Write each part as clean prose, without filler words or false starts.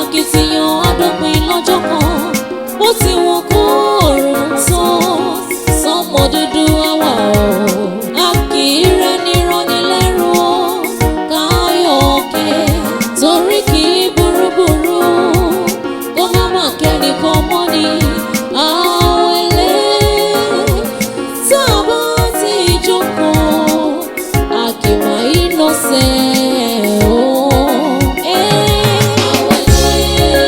Akitiyan adópin lọ́jọ́ kan. Bó ti wọn kó òrùn tó, sánmọ̀ dúdú àwà o. A kì í rẹ́ni ránni lẹ́rù o, káyọ̀ òkè. Torí kì í burúburú, kó má má kẹ́nìkan mọ́ ni. Àwẹ̀lé tá a bá ti jókòó, a kì máa ìnọ̀sẹ̀ o. Àwẹ̀lé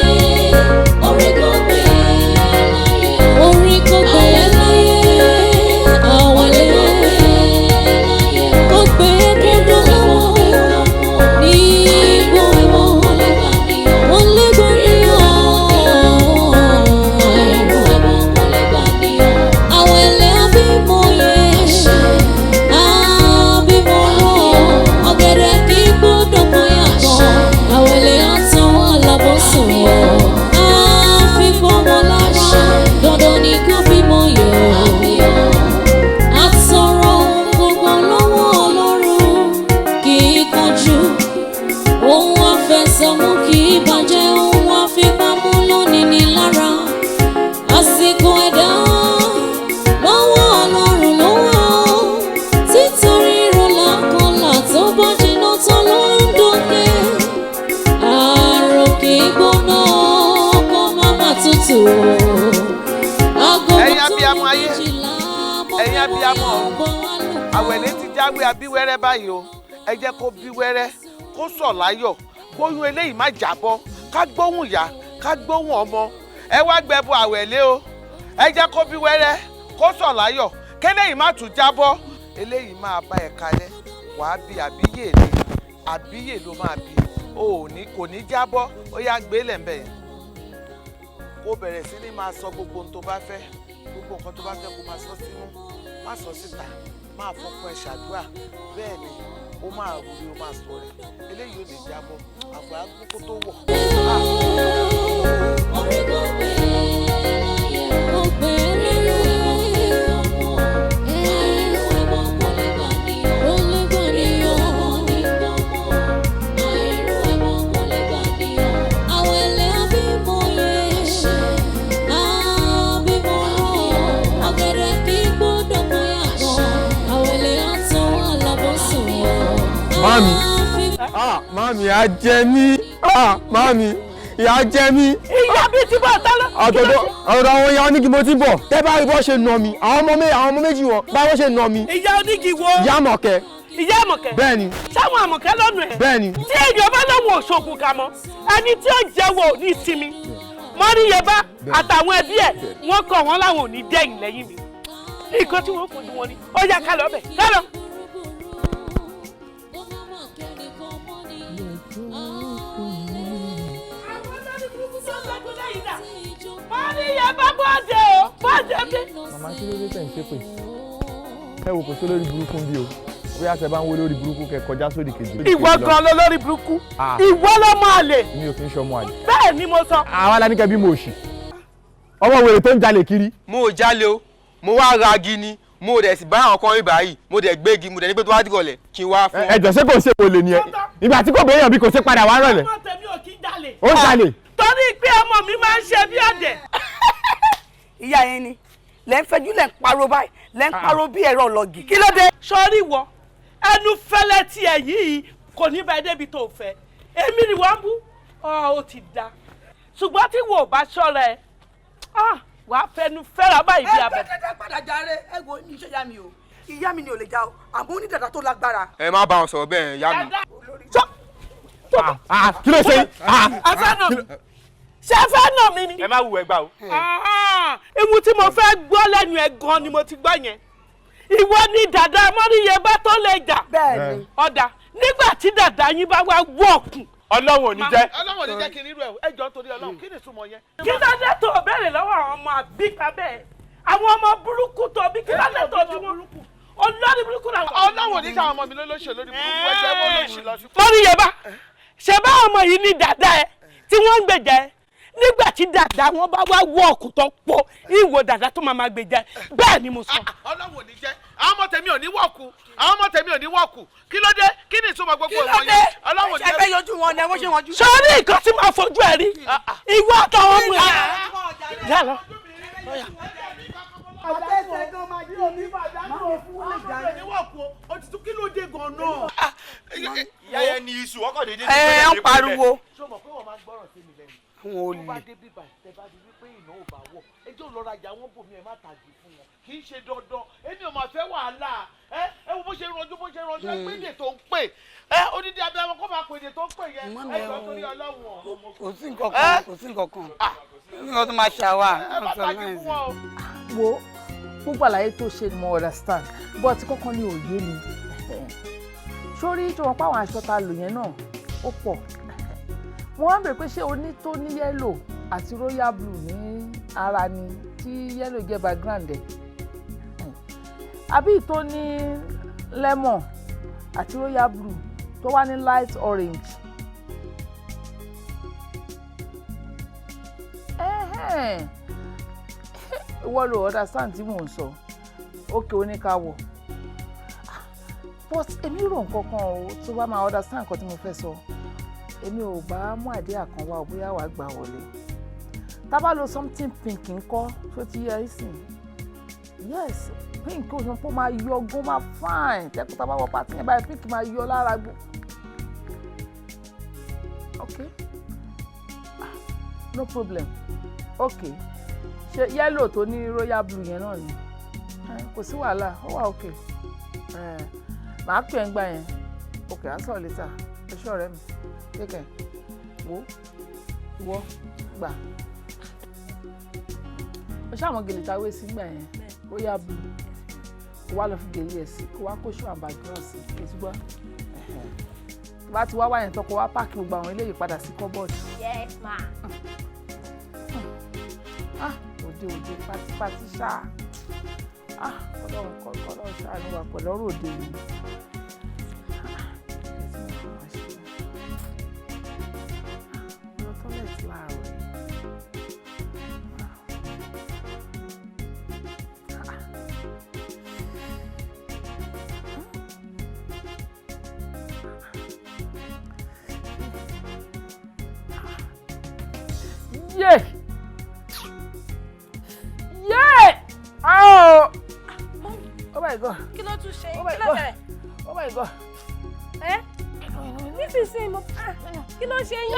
orí kò gbé láyé, orí kò gbé láyé. Àwẹ̀lé kò gbé kúndùn ní gbogbo wọ́n lé gbọ́n ní ọ̀. Àwẹ̀lé abímọ yẹn, abímọ rọ̀, ọ̀gẹ̀dẹ̀ kì í gbọ́dọ̀ kan yàtọ̀. Àwẹ̀lé àtọwọ́ alábọ̀sùn ọ̀, àfipọ́mọ lára, dandan ni kó bímọ yẹ̀ ọ́. Àtọ̀rọ̀ ohun gbogbo lọ́wọ́ Ọlọ́run kì í kánjú. Ohun àfẹsẹ̀mú kì í bàjẹ́, ohun àfipámú lónìí ní lára. Àsìkò ẹ̀dá lọ́wọ́ Ọlọ́run ló wà ó. Títorí ìrọ̀lá kọlà tó bá jiná tán ló ń dókè. Àrò kì í gbóná kó má má tutù o. Aago Ẹ̀yin tó abiyamọ ní ayé, 12 ẹ̀yin abiyamọ ọ̀run, bọ́ wá lù kọ́. Àwẹ̀lé ti jáwé abíwẹ́rẹ́ báyìí o. Ẹ jẹ́ kó bí wẹ́rẹ́, kó sọ̀ láyọ̀, kóyún eléyìí má jábọ́, ká gbóhùn ìyá, ká gbóhùn ọmọ. Ẹ wá gbẹbọ àwẹ̀lé o. Ẹ jẹ́ kó bí wẹ́rẹ́, kó sọ̀ láyọ̀, kéléyìí má tún jábọ́. Eléyìí máa bá ẹ kalẹ̀, wàá bí àbíyè ni, àbíyè ló máa bí o, ò ní kò ní jábọ́. Ó yá, gbé lẹ́ńbẹ̀ yẹn, kó bẹ̀rẹ̀ sí ní máa sọ gbogbo ohun tó bá fẹ́, gbogbo nǹkan tó bá fẹ́, kó máa sọ sínú, má sọ síta, máa fọkàn ẹ ṣàdúrà. Bẹ́ẹ̀ ni ó máa rúri, ó máa sọ rẹ̀. Eléyìí ò ní jábọ́, àfọ̀ àgùn kó tó wọ̀. Orí kò gbé láyé, kò gbé láyé. Àìrò ẹbọ kò lè gbà ní o, kò lè gbà ní o. Àìrò ẹbọ kò lè gbà ní o. Àwẹ̀lé abímọ yẹn, abímọ rọ̀, ọ̀gẹ̀dẹ̀ kì í gbọ́dọ̀ kan yàtọ̀. Àwẹ̀lé àtọwọ́ alábọ̀sùn ọ̀. Mami. Ah, mami, ìyà jẹ mí. Ah, mami, ìyà jẹ mí. Ìyá bíi ti bọ̀ tálọ́. Ọ̀dọ̀ àwọn ìyá onígi mo ti bọ̀. Tẹ́ bá rí bọ́ ṣe nà mí, àwọn ọmọ méjì wọn, bá wọ́n ṣe nà mí. Ìyá onígi wo? Ìyá Àmọ̀kẹ́. Ìyá Àmọ̀kẹ́? Bẹ́ẹ̀ni. Sáwọn Àmọ̀kẹ́ lọ́nà ẹ̀? Bẹ́ẹ̀ni. Tí èèyàn bá lọ́wọ́ òṣogùn kà mọ́, ẹni tí ó jẹ́wọ́ ò ní sinmi. Mọ́ríyẹbá àtàwọn ẹbí ẹ̀, wọ́n kọ̀ wọ́n láwọn ò ní dẹ́yìn lẹ́yìn mi. Nǹkan tí wọ́n fojú wọn ni ó yá, ká lọ bẹ̀, ká lọ. Kó má má kẹ́nìkan mọ́ ni. Àwọn olórí burúkú tó ń lọ́gbọ́n lẹ́yìn dà. Mọ́ríyẹbá bọ́ọ̀dẹ o, bọ́ọ̀dẹ bí. Màmá, kí ló dé tẹ̀ ń ṣépè? Ẹ wò, kò sí lórí burúkú bí o. Bóyá tẹ bá ń wó lórí burúkú, kẹ kọjá sódì kejì. Ìwọ gan ló lórí burúkú. Ah. Ìwọ ló máa lè. Mi ò kí ń ṣọmọ àlè. Bẹ́ẹ̀ ni mo sọ. Àwa la ní kẹ́ bí mo òṣì. Ọmọ wèrè tó ń jalè kiri. Mo ò jalè o. Mo wá ra igi ni, mo dẹ̀ sì bá àwọn kan rí báyìí, mo dẹ̀ gbégi, mo dẹ̀ ní pé tó wá dìrọ̀lẹ̀ kí n wá fún. Ẹ jọ̀ọ́, ṣé kò ṣe olè ni ẹ? Ìgbà tí kò béèyàn bí kò ṣe padà wá rọ̀lẹ́. Ọmọ tèmi ò kí ń jalè. Ó ń jalè. Torí pé ọmọ mi máa ń ṣe bí ọ̀dẹ̀. Ìyá yẹn ni lẹ́ ń fẹjú, lẹ́ ń pariwo báyìí, lẹ́ ń pariwo bí ẹ̀rọ ọlọ́gì. Kí ló dé? Sọ́rí, wọ ẹnu fẹ́lẹ́ tiẹ̀ yìí kò ní bá ẹ débi tó fẹ́. Èmi ni wọ́n bú ọ, ó ti da, ṣùgbọ́n tí wò bá ṣọ́ra ẹ, wàá fẹnu fẹ́ra báyìí bí Ẹ abẹ. gbẹ́dẹ́dẹ́ padà jàre. Ẹ wo ní iṣẹ́ ìyá mi o, ìyá mi ni ò lè já o, àmọ́ ó ní dàda tó lágbára. Ẹ má bá wọn sọ̀rọ̀ bẹ́ẹ̀, ìyá mi. Ah, kí ló ṣe? Ah, Ẹ fẹ́ nà mí? Ṣé ẹ fẹ́ nà mí ni? Ẹ má wù ẹ gbà o. Ewu tí mo fẹ́ gbọ́ lẹ́nu ẹ̀ gan ni mo ti gbọ́ yẹn. Ìwọ ni dàda mọ́ríyẹ bá tó lè jà? Bẹ́ẹ̀ni. Ọ̀dà, nígbà tí dàda yín bá wá wọ̀ọ̀kùn. Ọlọ́run ò ní jẹ́. Ọlọ́run ò ní jẹ́ kí n rírú ẹ̀. Ẹ jọ, nítorí Ọlọ́run, kí ni ìtumọ̀ yẹn? Kí ló dé tó o béèrè lọ́wọ́ àwọn ọmọ àbípa bẹ́ẹ̀, àwọn ọmọ burúkú tó bí? Kí ló dé tó bí wọn olórí burúkú làwọn? Ọlọ́run ò ní káwọn ọmọ mi lólóṣì lórí burúkú. Ẹjọ́, ẹ mọ́ lóṣì lọ sí. Mọ́ríyẹ bá ṣe bá ọmọ yìí ní dàda ẹ tí wọ́n ń gbèjà ẹ. Nígbà tí dàda wọn bá wá wọ ọkùn tó pọ̀, ìwò dàda tó máa gbé jẹ, bẹ́ẹ̀ ni mo sọ. Ọlọ́run ò ní jẹ́, àwọn ọmọ tèmi ò ní wọ̀kù, àwọn ọmọ tèmi ò ní wọ̀kù. Kí ló dé? Kí ni ìtumọ̀ gbogbo Kí ló ìwọ̀n dé? yẹn? Ọlọ́run ò ní Ṣé ẹ fẹ́ yọjú wọn ni ẹ wọ́n ṣe wọn jù. Sọ́ọ́rí nǹkan tí màá fojú ẹ rí, ìwọ àtàwọn ọmọ ẹ. Já lọ. Àtẹ̀sẹ̀ gan máa jí omi máa fún wọn lè jáde. Kí ló dé gan-an? Ìyá yẹn ní iṣu ọkọ̀ dédé. Ẹ ń pariwo. Ṣé o mọ̀ pé wọ́n máa ń gbọ́ràn sí mi lẹ́nu? Àwọn Tó bá olè. dé bíbà, tẹ bá di wípé ìnáwó bá wọ̀, ẹjọ́ lọ rajà wọn bò mí, ẹ má tàgé fún wọn. Kì í ṣe dandan, èmi ò máa fẹ́ wàhálà. Ẹ wo bó ṣe ranjú, bó ṣe ranjú, ẹ pé èdè tó ń pè. Ẹ odidi abiyamọ kó máa pè èdè tó ń pè yẹn. Mọ́mí Ẹ ẹ jọ o. torí Ọlọ́run ọ̀. Kò sí nǹkan kan, kò sí nǹkan kan. Kò sí nǹkan tó máa ṣàwà. Ẹ má tàgé fún wọn o. Wo gbogbo àlàyé tó ṣe ni mo understand, but kọ́kọ́ ni òye mi sórí tí wọ́n pa àwọn aṣọ ta lò yẹn náà ó pọ̀. Mo wá ń bèrè pé ṣé o ní tó ní yellow àti royal blue ní ara ni, tí yellow jẹ́ background ẹ̀, àbí tó ní lemon àti royal blue tó wá ní light orange? Ẹ̀hẹ́n, ìwọ ló understand tí mò ń sọ. Ókè, oníkàwọ̀, but èmi rò nǹkan kan o, tó bá máa understand nǹkan tí mo fẹ́ sọ. Èmi ò bá mú àdéhà kan wá o, bóyá wàá gbà wọlé. Tá bá lo something pink ńkọ́? Tó ti yẹ ẹ́ sìn? Yes, pink. Ó sọ pé ó máa yọ gan, máa fine tẹ́kùn. Tá bá wọ party yẹn báyìí, pink máa yọ lára gbó. Ok, ah, no problem. Ok, ṣe yellow tó ní royal blue yẹn náà ni. Kò sí wàhálà, ó wà. Ok, màá pè é ń gbà yẹn. Ok, à ń sọ̀rọ̀ later. Ẹ ṣé ọ̀rẹ́ mi, take care. Wo, ìwọ gbà ó ṣàwọn gèlè táwé sí gbà yẹn, royal blue, kó wá lọ fi gèlè ẹ̀ sí, kó wá kó ṣù àbàgíràn sí ètí gbọ́. Tó bá ti wá wáyẹn tán, kó wá pack gbogbo àwọn eléyìí padà sí cupboard. Yes, ma. Ah, òde òde, party party ṣáà. Ah, Ọlọ́run kọ́, Ọlọ́run ṣàánú wa pẹ̀lú ọ̀rọ̀ òde yìí. Ah, ẹ ti mọ̀ fún wa ṣe. Ah, mo lọ toilet láàárọ̀ yìí. Ah. Ah. Yeah! Yeah! Oh! Oh my God! Kí ló tún ṣe? Oh my Kí ló God! ṣẹlẹ̀? Oh my God! Ẹ́ nísinsìnyí mo, ah, kí ló ṣe yín?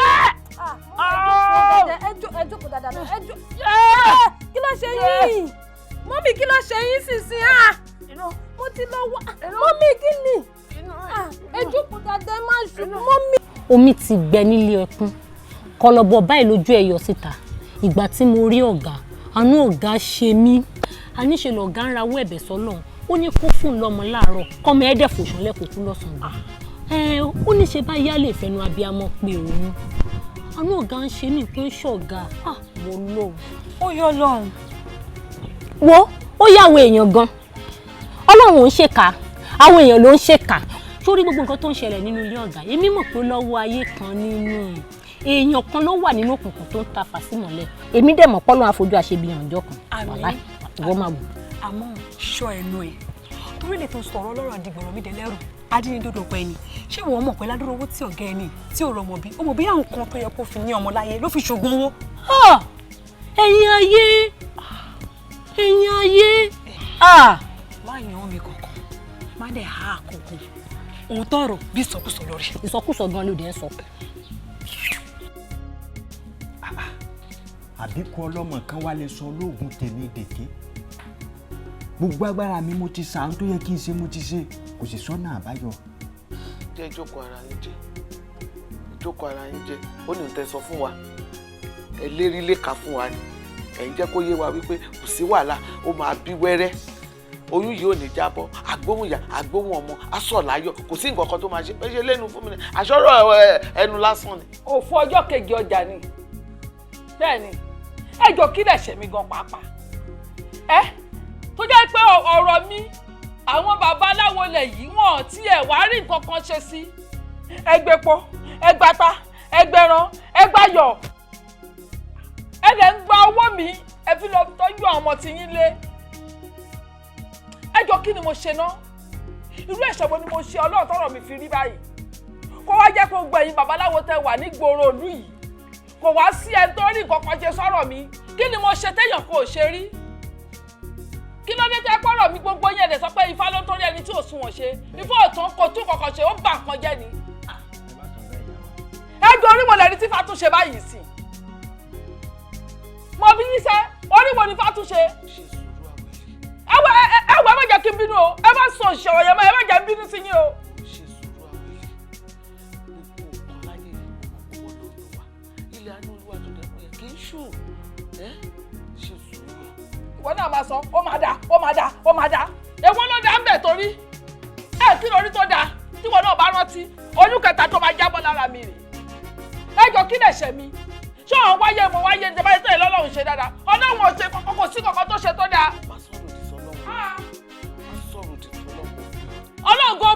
Ah, Oh! ẹ jókòó dáadáa náà, ẹ jókòó. Yeah! Kí ló ṣe yín? Mummy, kí ló ṣe yín sísìn? Ah, mo ti lọ wá. Mummy, kí ni? Ah, ẹ jókòó dáadáa, ẹ má ṣubú. Mummy. Omi ti gbẹ nílé ẹkún, kọlọbọ báyìí lójú ẹ yọ síta. Ìgbà tí mo rí ọ̀gá, àánú ọ̀gá ṣe mí. Àníṣe lọ̀gá ń rawọ́ ẹ̀bẹ̀ sọ́lọ́run, ó ní kó fún un lọ́mọ láàárọ̀, kọ́mọ ẹ̀ẹ́dẹ̀ fòṣùnlẹ̀ kó kú lọ́sàn-án gan. Ẹ ó ní ṣe bá yálè fẹnu abiyamọ pé òun, àánú ọ̀gá ń ṣe mí pé ń ṣọ̀gá. Ah, mo lóun. Ó yọ lọ́hùn. Wo, ó yà àwọn èèyàn gan. Ọlọ́run ò ń ṣèkà, àwọn èèyàn ló ń ṣèkà. Sórí gbogbo nǹkan tó ń ṣẹlẹ̀ nínú ilé ọ̀gá, èmi mọ̀ pé lọ́wọ́ ayé kan nínú èèyàn kan ló wà nínú òkùnkùn tó ń ta fàsímọ̀lẹ̀. Èmi dẹ̀ mọ̀ pọ́lọ́ àfojú àṣebíyàn ọjọ́ kan. Wàláì, ìwọ máa wò. Àmọ́ ṣọ́ ẹnu ẹ̀, torí lè tó sọ̀rọ̀ ọlọ́rọ̀ àdìgbọ̀rọ̀ mi dẹ̀lẹ́rù adínidodo pẹ́ ni. Ṣé ìwọ mọ̀ pé ládùúrò owó tí ọ̀gá ẹni tí ò rọmọ bí, ó mọ̀ bí àwọn kan tó yẹ kó fi ní ọmọ láyé ló fi ṣògùn owó? Ah! Ẹ̀yin ayé, ẹ̀yin ayé! Má yan mi kankan, má dẹ̀ há kankan, òótọ́ ọ̀rọ̀ bí ìsọkúsọ lórí. Ìsọkúsọ gan ló dé ń sọ. Àbíkú ọlọ́mọ kan wá lè sọ lóògùn tèmi dèké. Gbogbo agbára mi mo ti sàn tó yẹ kí n ṣe, mo ti ṣe, kò sì sọ́nà àbáyọ. Jẹ́ ìjókòó ara yín jẹ́, ìjókòó ara yín jẹ́. Ó ní tẹ́ sọ fún wa, ẹ lérí léka fún wa ni. Ẹ̀ ń jẹ́ kó yé wa wípé kò sí wàhálà, ó máa bí wẹ́rẹ́, oyún yìí ò ní jábọ́, àgbóhùn ìyá, àgbóhùn ọmọ, aṣọ láyọ̀, kò sí nǹkan kan tó máa ṣe pé ṣe lẹ́nu fún mi ni àṣọrọ̀ ẹnu lásán ni. Òfò ọjọ́ kejì ọjà ni. Bẹ́ẹ̀ ni, ẹ jọ, kí lẹ̀ ṣe mí gan pàápàá ẹ tó jẹ́ pé ọ̀rọ̀ mi, àwọn babaláwo lẹ̀ yìí, wọ́n tí ẹ̀ wá rí nǹkan kan ṣe sí. Ẹgbẹ́pọ̀, ẹgbàta, ẹgbẹ̀rán, ẹgbàyọ̀. Ẹ dẹ̀ ń gba owó mi, ẹ fi lọ tọ́jú àwọn ọmọ tí yín lé. Ẹ jọ, kí ni mo ṣe ná? Irú ẹ̀ṣẹ̀ wo ni mo ṣe Ọlọ́run tọ́rọ̀ mi fi rí báyìí? Kó wá jẹ́ kó gbẹ̀yìn babaláwo tẹ wà ní gbòòrò ìlú yìí, kò wá sí ẹni tó rí nǹkan kan ṣe sọ̀rọ̀ mi. Kí ni mo ṣe téèyàn kò ṣe rí? Kí ló dé tẹ́ pọ̀rọ̀ mi gbogbo yẹn lè sọ pé Ifá ló ń torí ẹni tí ò sunwọ̀n ṣe? Ifá ò tán, kò tún kankan ṣe, ó bà nǹkan jẹ́ ni. Ẹ jọ, oríwọ lẹni tí Ifá tún ṣe báyìí sí? Mo bí yín sẹ́, oríwọ ni Ifá tún ṣe? Ẹ wọ, ẹ wọ, ẹ má jẹ́ kí n bínú o. Ẹ má sọ òṣìṣẹ́ ọ̀yẹ́ mọ́, ẹ má jẹ́ n bínú sí yín o. Ṣe sùúrù, Àwẹ̀lé. Gbogbo nǹkan láyé yìí, ọmọ ló lò wá. Ilé àánú Olúwa tó dẹ́kun yẹn kì í ṣù ẹ́. Ṣe sùúrù. Ìwọ náà máa sọ, ó máa dà, ó máa dà, ó máa dà. Èwo ló dá ń bẹ̀? Torí ẹ kí lórí tó dáa tí ìwọ náà bá rántí oyún kẹta tó máa jábọ́ lára mi rè. Ẹ jọ, kí lè ṣe mi? Ṣé òun wáyé mo wáyé ní báyìí tó yẹ lọ́lọ́run ṣe dáadáa? Ọlọ́run ò ṣe kankan, kò sí kankan tó ṣe tó dáa. Má sọ̀rọ̀ òdì sọ́lọ́run, má sọ̀rọ̀ òdì sọ́lọ́run. Ọlọ́run gan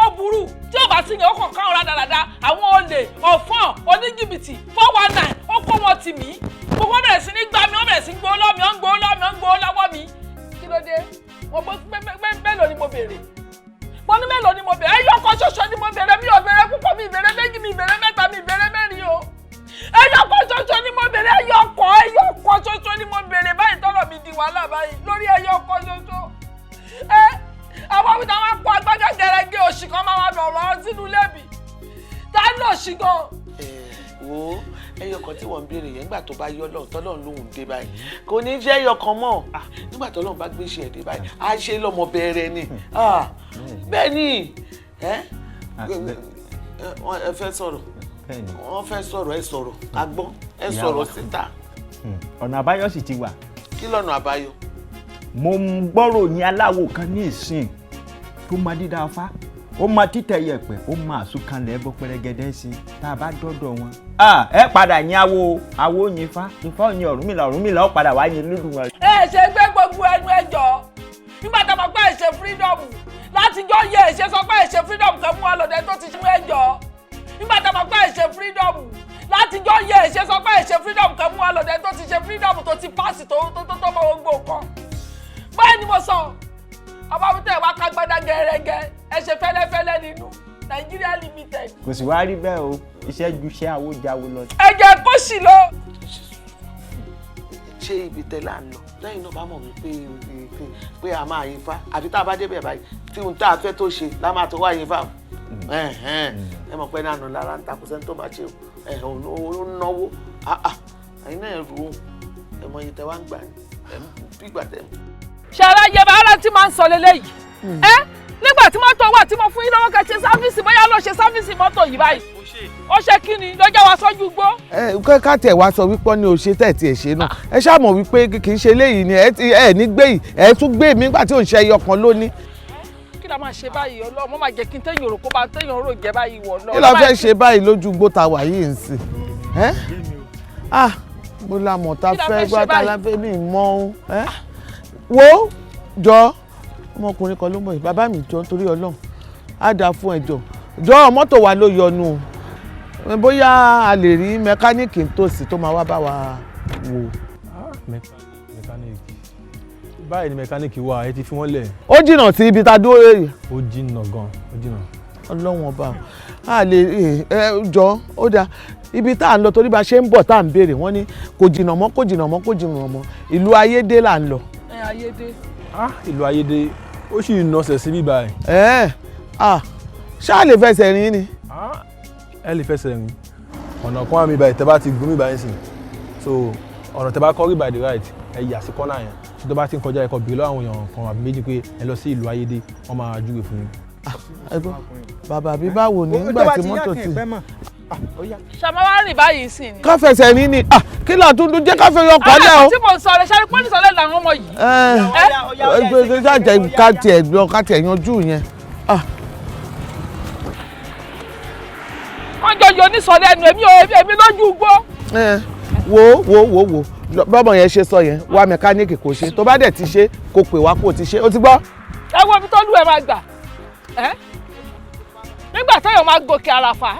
ó burú. Tí ò bá sí yẹn, ó kàn káwọn rádaràda, àwọn olè, ọ̀fọ́n, oníjìbìtì, 419, ó kó wọn tì mí. Gbogbo bẹ̀rẹ̀ sí ní gbá mi, wọ́n bẹ̀rẹ̀ sí ní gbowó lọ́wọ́ mi, wọ́n ń gbowó lọ́wọ́ mi, wọ́n ń gbowó lọ́wọ́ mi. Kí ló dé? Mo bó mélòó ni mo béèrè? Mo ní mélòó ni mo béèrè? Ẹyọ kan ṣoṣo ni mo béèrè. Mi ò béèrè púpọ̀, mi ì béèrè méjì, mi ì béèrè mẹ́ta, mi ì béèrè mẹ́rin o. Ẹyọ kan ṣoṣo ni mo béèrè. Ẹyọ kan, ẹyọ kan ṣoṣo ni mo béèrè báyìí. Tọ́rọ̀ mi di wàhálà báyìí lórí ẹyọ kan ṣoṣo. Ẹ àwọn wíta wọn kó agbájá gẹrẹgẹ òṣì kan máa wà lọ̀rọ̀ sínú ilé mi. Tá lò ṣì gan. Wo, ẹyọ kan tí wọ́n ń béèrè yẹn, nígbà tó bá yọ lọ́hùn tọ́lọ́hún lóhùn dé báyìí, kò ní jẹ́ ẹyọ kan mọ́. Nígbà tọ́lọ́hún bá gbé iṣẹ́ ẹ̀ dé báyìí, á ṣe lọ́mọ bẹ̀rẹ̀ ni. Bẹ́ẹ̀ ni. Ẹ fẹ́ sọ̀rọ̀, wọ́n fẹ́ sọ̀rọ̀, ẹ sọ̀rọ̀, a gbọ́, ẹ sọ̀rọ̀ síta. Ọ̀nà àbáyọ sì ti wà. Kí lọ́nà àbáyọ? Mo ń gbọ́rò ní aláwo kan ní ìsìn tó máa dídá afá, ó máa títẹ̀ yẹ̀pẹ̀, ó máa àsúnkanlẹ̀ ẹbọ pẹrẹgẹdẹ sí i. Tá a bá dọ́dọ̀ wọn, ẹ padà yín awo, awo yin ifá, ifá yin Ọ̀rúnmìlà, Ọ̀rúnmìlà ó padà wá yin Olódùmarè. Ẹ ṣe gbé gbogbo ẹnu ẹ jọ. Nígbà tá a mọ̀ pé ẹ ṣe freedom látijọ́ yẹ, ẹ ṣe sọ pé ẹ ṣe freedom kan mú wa lọ́dẹ tó ti mú ẹ jọ. Nígbà tá a mọ̀ pé ẹ ṣe freedom látijọ́ yẹ, ẹ ṣe sọ pé ẹ ṣe freedom kan mú wa lọ́dẹ tó ti ṣe freedom, tó ti pass, tó mọ gbogbo nǹkan báyìí ni mo sọ. Ọba wípé ẹ wá kágbádá gẹrẹgẹ, ẹ ṣe fẹ́lẹ́fẹ́lẹ́ nínú Nigeria Limited. Kò sì wá rí bẹ́ẹ̀ o, iṣẹ́ ju iṣẹ́ àwòjáwo lọ. Ẹ jẹ́ kó sì lọ. Ṣé ibi tẹ́lẹ̀ à ń lọ lẹ́yìn náà bá mọ̀ wípé pé a máa yin fa, àfi tá a bá débẹ̀ báyìí tí ohun tá a fẹ́ tó ṣe la máa tó wá yin fa o. Ẹ mọ̀ pé náà nù lára ń ta, kò sẹ́ni tó máa ṣe o, ó ń náwó. Ẹ̀yin náà rò ó, ẹ mọ iye tẹ wá ń gbà ní bí gbà tẹ. Ṣe aráyé bá ara tí máa ń sọ lélẹ́yìí ẹ? Nígbà tí mọ́tò wà tí mo fún yín lọ́wọ́ kẹ́ ṣe service, bóyá ló ṣe service mọ́tò yìí báyìí, ó ṣe kí ni lọ́jọ́ wa sọ́jú gbó. Ẹ ká tiẹ̀ wá sọ wípé ní o ṣe tẹ̀ tiẹ̀ ṣe náà, ẹ ṣáà mọ̀ wípé kì í ṣe eléyìí ni ẹ ní gbé yìí, ẹ tún gbé mi nígbà tí ò ń ṣe ẹyọ kan lónìí. Kí la máa ṣe báyìí? Ọlọ́run mo máa jẹ́ kí n téèyàn rò kó bá téèyàn rò jẹ́ báyìí wọ̀ lọ. Kí la fẹ́ ṣe báyìí lójú gbó ta wà yìí ń sìn? Ẹ́ ah, mo la mọ̀ ta fẹ́ gbá ta la fẹ́ mi mọ́ ẹ́. Wo, jọ, ọmọkùnrin kan ló mọ̀ yìí. Bàbá mi, jọ, nítorí Ọlọ́run, á dáa fún ẹ. Jọ, jọ, mọ́tò wa ló yọnu o. Bóyá a lè rí mẹkáníìkì nítòsí tó máa wá bá wa wò. Mẹkáníìkì báyìí ni mẹkáníìkì wà, ẹ ti fi wọ́n lẹ̀. Ó jìnnà sí ibi tá a dúró yìí. Ó jìnnà gan, ó jìnnà. Ọlọ́wọ̀n ọba, a lè ẹ jọ, ó dáa, ibi tá à ń lọ, torí bá a ṣe ń bọ̀ tá à ń béèrè, wọ́n ní kò jìnnà mọ́, kò jìnnà mọ́, kò jìnnà mọ́. Ìlú Ayédè là ń lọ. Ẹ Ayédè. Ah, ìlú Ayédè, ó sì nọsẹ̀ sí bíbá ẹ̀. Ẹ ah, ṣáà lè fẹsẹ̀ rìn ni. Ẹ lè fẹsẹ̀ rìn. Ọ̀nà kan àmì ìbàyẹ̀ tẹ́ bá ti gún mi báyìí sìn, so ọ̀nà tẹ́ bá kọ́ rí by the right, ẹ yà sí kọ́nà yẹn. Tó bá ti ń kọjá, ẹ̀kọ́ bèrè lọ́wọ́ àwọn èèyàn kan àbí méjì pé ẹ lọ sí ìlú Ayédè, wọ́n máa júwe fún yín. Bàbá, bí báwo ni nígbà tí mọ́tò ti. Ṣàmọ́ wá rìn báyìí sí ni. Ká fẹsẹ̀ rìn ni. Kí là tún dún jẹ́ ká fẹ́ yọ kọ́lẹ̀ o. Àwọn tí mo sọ rẹ ṣáré pọ́nì sọlẹ̀ làwọn ọmọ yìí. Ẹ ẹ ká tiẹ̀ lọ, ká tiẹ̀ yanjú yẹn. Wọ́n jọ yọ onísọ̀lẹ̀ ẹnu èmi ò èmi lójú igbó. Wo, wo, wo, wo, bọ́mọ yẹn ṣe sọ yẹn, wá mẹkáníìkì kò ṣe. Tó bá dẹ̀ ti ṣe, kò pè wá kó ti ṣe, ó ti gbọ́. Ẹ wo ibi tó lù ẹ máa gbà ẹ nígbà téèyàn máa gòkè àràfà.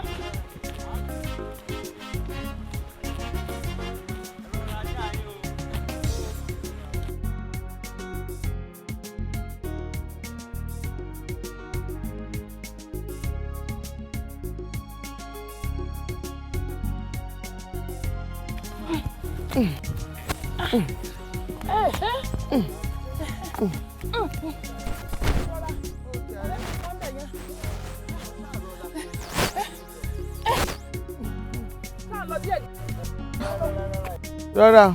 Rọra.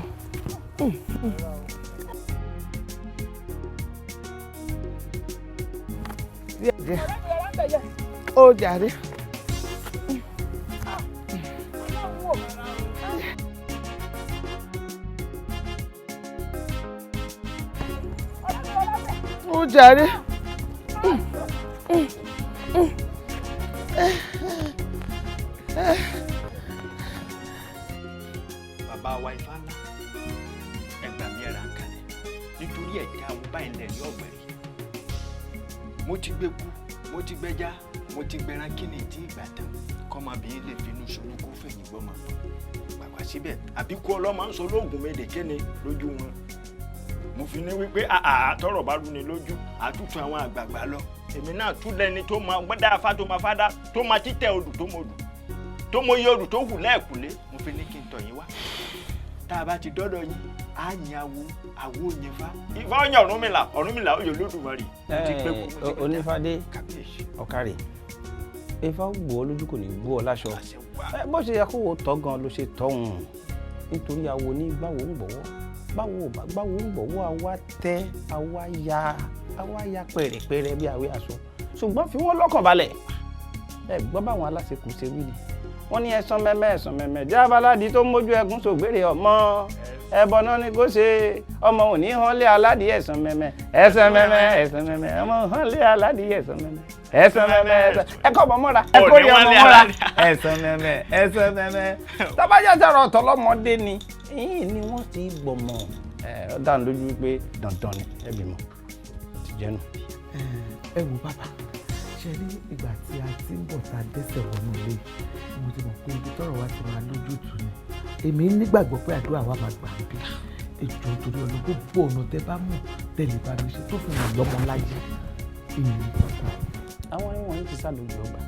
Díẹ̀ díẹ̀. Ó jàre. Ó jàre. Bàbá wa Ifá ńlá, ẹgbà mi ẹ̀rà ń kalẹ̀ nítorí ẹ̀jẹ̀ àwọn báyìí lẹ̀ ní ọ̀gbẹ̀rì. Mo ti gbé kú, mo ti gbẹ́já, mo ti gbẹran kí ni tí ìgbà tán kọ́mọbìnrin lè finú ṣoyún kó fẹ̀yìn gbọ́mọ. Pàpà síbẹ̀ àbíkú ọlọ́mọ ń sọ lóògùn méde kéne lójú wọn. Mo fi ní wípé àà tọrọ bá rú ni lójú àtútù àwọn àgbààgbà lọ. Èmi náà tún lẹni tó máa gbọ́dá afá tó máa fádá tó máa títẹ̀ odù tó mọ odù tó mọ iye odù tó hù lẹ́ẹ̀kúlé. Mo fi ní kí n tọ̀ yín wá. Tá a bá ti dọ́dọ̀ yín, á yin awo, awo yin Ifá. Ifá ó yan Ọ̀rúnmìlà, Ọ̀rúnmìlà ó yọ Olódùmarè. Mo ti gbé kú, mo ti gbé Onífádé, ọ̀kàrẹ̀, Ifá ó gbó ọ lójú kò ní gbó ọ láṣọ. Bó ṣe yẹ kó o tọ́ gan ló ṣe tọ́ òun, nítorí awo ní gbáwo ń gbọ̀wọ́, báwo ò bá gbáwo ń gbọ̀wọ́, àwa tẹ́ àwa ya àwa ya pẹ̀rẹ̀pẹ̀rẹ̀ bí àwẹ̀ aṣọ. Ṣùgbọ́n fi wọ́n lọ́kàn balẹ̀. Ẹ gbọ́ báwọn aláṣekù ṣe wí ni. Wọ́n ní ẹ̀sán mẹ́mẹ́ ẹ̀sán mẹ́mẹ́ jábáládì tó mójú ẹkún sògbére ọmọ ẹbọ náà ni kò ṣe ọmọ òní hànlé aládìí ẹ̀sán mẹ́mẹ́ ẹ̀sán mẹ́mẹ́ ẹ̀sán mẹ́mẹ́ ọmọ hànlé aládìí ẹ̀sán mẹ́mẹ́ ẹ̀sán mẹ́mẹ́ ẹ̀sán ẹ̀kọ́ ọmọ mọ́ra ẹ̀kọ́ rí ọmọ mọ́ra ẹ̀sán mẹ́mẹ́ ẹ̀sán mẹ́mẹ́. Tábàjá sọ̀rọ̀ ọ̀tọ̀lọ́mọdé ni ìyìn ni wọ́n ti gbọ̀mọ̀ ẹ̀ ọ́ dáhùn lójú pé dandan ni ẹ bímọ ti jẹ́nu. Ẹ wo bàbá, ṣe ní ìgbà tí a ti ń bọ̀ tá a dẹ́sẹ̀ wọnú ilé, mo ti mọ̀ pé ibi tọ́rọ̀ wa ti máa lójútùú ni. Èmi nígbàgbọ́ pé àdúrà wa máa gbà ń bí. Èjò torí ọ̀nà gbogbo ọ̀nà tẹ bá mọ̀ tẹ̀lé bá mi ṣe tó fún mi lọ́mọ láyé. Èmi kò. Àwọn ẹ̀wọ̀n yìí ti sá lójú ọgbà,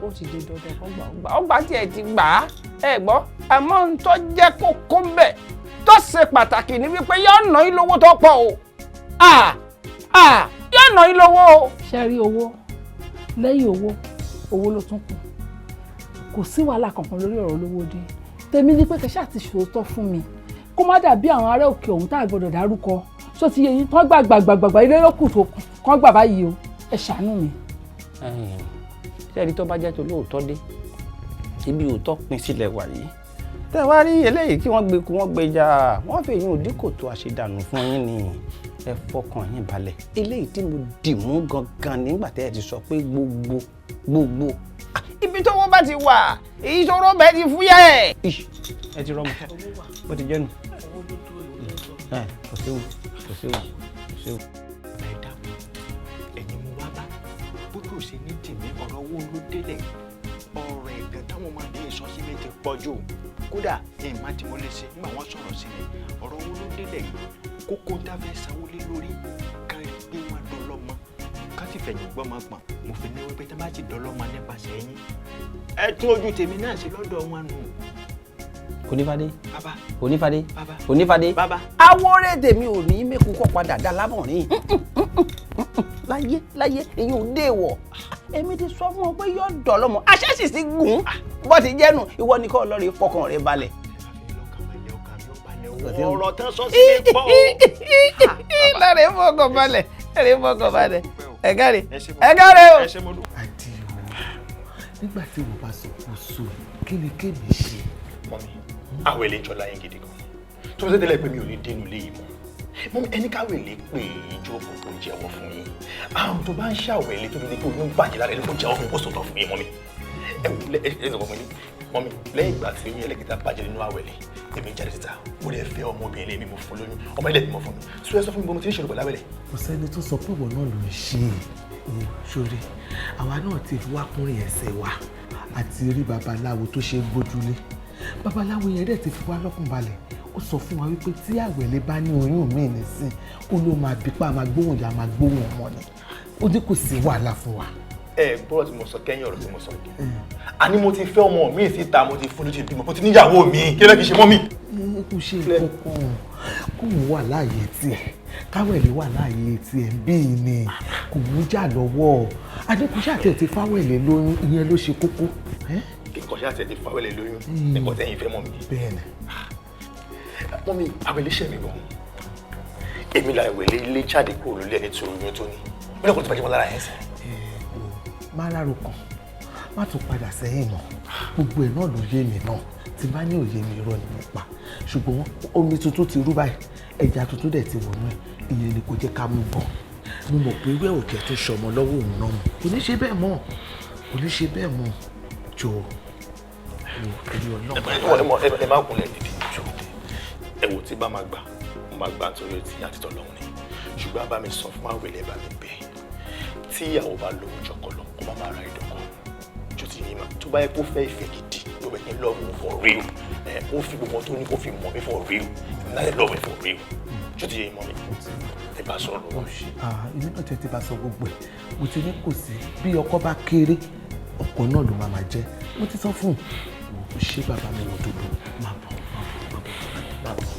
ó ti di dandan kó gbà ọgbà ọgbà tiẹ̀ ti gbà á. Ẹ gbọ́, àmọ́ ń tó jẹ́ kókó ń bẹ̀ tó ṣe pàtàkì ni wípé yóò ná yín lówó tó pọ̀ o. Yóò ná yín lówó o. Ṣé rí owó? Lẹ́yìn owó, owó ló tún kù. Kò sí wàhálà kankan lórí ọ̀rọ̀ olówó dé. Tèmi ni pé kẹ́ ṣáà ti ṣòótọ́ fún mi, kó má dàbí àwọn ará òkè ọ̀hún tá a gbọ́dọ̀ dárúkọ. Ṣó ti yẹ yín kán gbàgbàgbàgbà ilé ló kù tó kán gbà báyìí o, ẹ ṣàánú mi. Ṣé ẹni tó bá jẹ́ tó lóòótọ́ dé ibi òótọ́ pin sílẹ̀ wà yìí, tẹ́ wá rí eléyìí tí wọ́n gbé kú wọ́n gbé jà, wọ́n fi yín òdí kòtò àṣedànù fún yín ni. Ẹ fọkàn yín balẹ̀. Eléyìí tí mo dì mú gangan nígbà tẹ́ ẹ ti sọ pé gbogbo gbogbo ibi tó wọ́n bá ti wà ìṣòro bẹ́ẹ̀ ti fúyẹ́. Ẹ ti rọmọ bó ti jẹ́nu. Kò séwu kò séwu kò séwu. Ẹ dákun, ẹ̀yin mo wá bá bójú ò ṣe ní tèmi, ọ̀rọ̀ owó ló délẹ̀, ọ̀rọ̀ ẹ̀gàn táwọn ọmọbìnrin sọ sí mi ti pọ̀ jù. Kódà ìmọ̀ tí mo lè ṣe nígbà wọ́n sọ̀rọ̀ sí mi, ọ̀rọ̀ owó ló délẹ̀ yìí. Kókó ń dáfẹ́ sanwó lé lórí kan rí pé wọ́n dọlọ́mọ ká sì fẹ̀yìn gbọ́mọ pọ̀n. Mo fi ní wípé tá bá ti dọlọ́mọ nípasẹ̀ yín, ẹ tún ojú tèmi náà ṣe lọ́dọ̀ wọn nù. Onífádé, Bàbá. Onífádé, Bàbá. Onífádé, Bàbá. Awóré tèmi ò ní mẹ́kù kọ́ padà dá lámọ̀rin láyé láyé, èyí ò dé wọ̀. Èmi ti sọ fún ọ pé yóò dọ̀lọ́mọ, àṣẹ sì ti gùn bó ti jẹ́nu. Ìwọ ni kọ́ lọ́ọ́ rí fọkàn rẹ balẹ̀. Ọ̀rọ̀ tán sọ sí mi pọ̀ o. Lọ́ọ̀rẹ́ fọkàn balẹ̀, lọ́ọ̀rẹ́ fọkàn balẹ̀. Ẹ káre, ẹ káre o. Àdìo, nígbà tí mo bá sọ kó so, kí ni kémi ṣe? Mọ́mí, àwẹ̀lé jọlá yín gidi gan. Tó fi tẹ́lẹ̀ pé mi ò ní dénú ilé yìí mọ́. Mọ́mí, ẹni káwẹ̀lé pé ìjókòó kò jẹ́wọ́ fún yín. Àwọn tó bá ń ṣàwẹ̀lé tó fi di pé oyún bàjẹ́ lára ẹni kò jẹ́wọ́ fún yín, kó sọ̀tọ̀ fún yín, mọ́mí. Ẹ wò ẹ sọ fún mi, mọ́mí, lẹ́yìn ìgbà tí oyún ẹlẹ́kẹta bàjẹ́ nínú àwẹ̀lé, èmi jáde síta, mo lè fẹ́ ọmọbìnrin lé mi, mo fún lóyún, ọmọ ilé mi mọ̀ fún mi. Sọ ẹ sọ fún mi bó mo ti ń ṣòro pẹ̀lú àwẹ̀lé. Kò sẹ́ni tó sọ pé ìwọ náà ló ń ṣe é. Ṣorí, àwa náà ti fi wá kúnrin ẹsẹ̀ wa àti rí babaláwo tó ṣe é gbójúlé. Babaláwo yẹn dẹ̀ ti fi wá lọ́kàn balẹ̀. Ó sọ fún wa wípé tí àwẹ̀lé bá ní oyún mi nísìn, ó ló máa bí pa, máa gbóhùn ìyá, máa gbóhùn ọmọ ni. Ó ní kò sí wàhálà fún wa. Ẹ gbọ́dọ̀ tí mo sọ kẹ́yìn ọ̀rọ̀ tí mo sọ yìí. Àní mo ti fẹ́ ọmọ mi síta, mo ti fún lójú ìbímọ, mo ti níyàwó mi, kí ló fẹ́ kí n ṣe mọ́ mi? Kò ṣe nǹkan kan, kóun wà láàyè tiẹ̀, káwẹ̀lẹ̀ wà láàyè tiẹ̀ bíi ni kò mú jà lọ́wọ́. Adékúnṣe àti ẹ̀ ti fáwẹ̀lẹ̀ lóyún, ìyẹn ló ṣe kókó. Kíkọ́ ṣe àti ẹ̀ ti fáwẹ̀lẹ̀ lóyún nǹkan tẹ́yìn fẹ́ mọ̀ mi. Bẹ́ẹ̀ni. Mọ́mí, àwẹ̀lẹ̀ ṣẹ̀ mi gan. Èmi la ìwẹ̀lẹ̀ ilé jáde kúrò lólé ẹni tó oyún tó ní. Bí lọ́kọ̀ tó bá jẹ́ mọ́ lára yẹn sìn. Má rárò kan, má tún padà sẹ́yìn mọ́. Gbogbo ẹ̀ náà ló yé mi náà. Tí bá ní òye mi, irọ́ ni mo pa. Ṣùgbọ́n omi tuntun ti rú báyìí, ẹja tuntun dẹ̀ ti wọnú ẹ̀. Ìyẹn ni kò jẹ́ ká mú bọ̀. Mo mọ̀ pé irú ẹ̀ ò jẹ́ tó ṣọmọ lọ́wọ́ òun náà mọ̀. Kò ní ṣe bẹ́ẹ̀ mọ́, kò ní ṣe bẹ́ẹ̀ mọ́. Jọ ẹ má kúnlẹ̀ dídì jọ. Ẹ wò, tí bá máa gbà, mo máa gbà nítorí tí àtìtọ́ lọ́hùn ni. Ṣùgbọ́n bá mi sọ fún àwẹ̀lẹ̀, bá mi bẹ̀, tí ìyàwó bá lówó jọkọ lọ, kó má máa ra ìdọ̀kọ jọ ti yín ma. Tó bá yẹ kó fẹ́ ìfẹ́ gidi, ló bẹ kí n love you for real, ẹ kó fi gbogbo tó ní kó fi mọ̀ mí for real, náà love me for real, jọ ti yín mọ́ mi, ẹ bá sọ̀rọ̀ lọ́wọ́. Èmi náà tẹ̀ ti bá sọ gbogbo ẹ̀. Mo ti ní kò sí bí ọkọ bá kéré, ọkọ náà ló máa máa jẹ́. Mo ti sọ fún un. Ṣé bàbá mi wò dúdú? Má bọ̀, má bọ̀, má bọ̀, má bọ̀.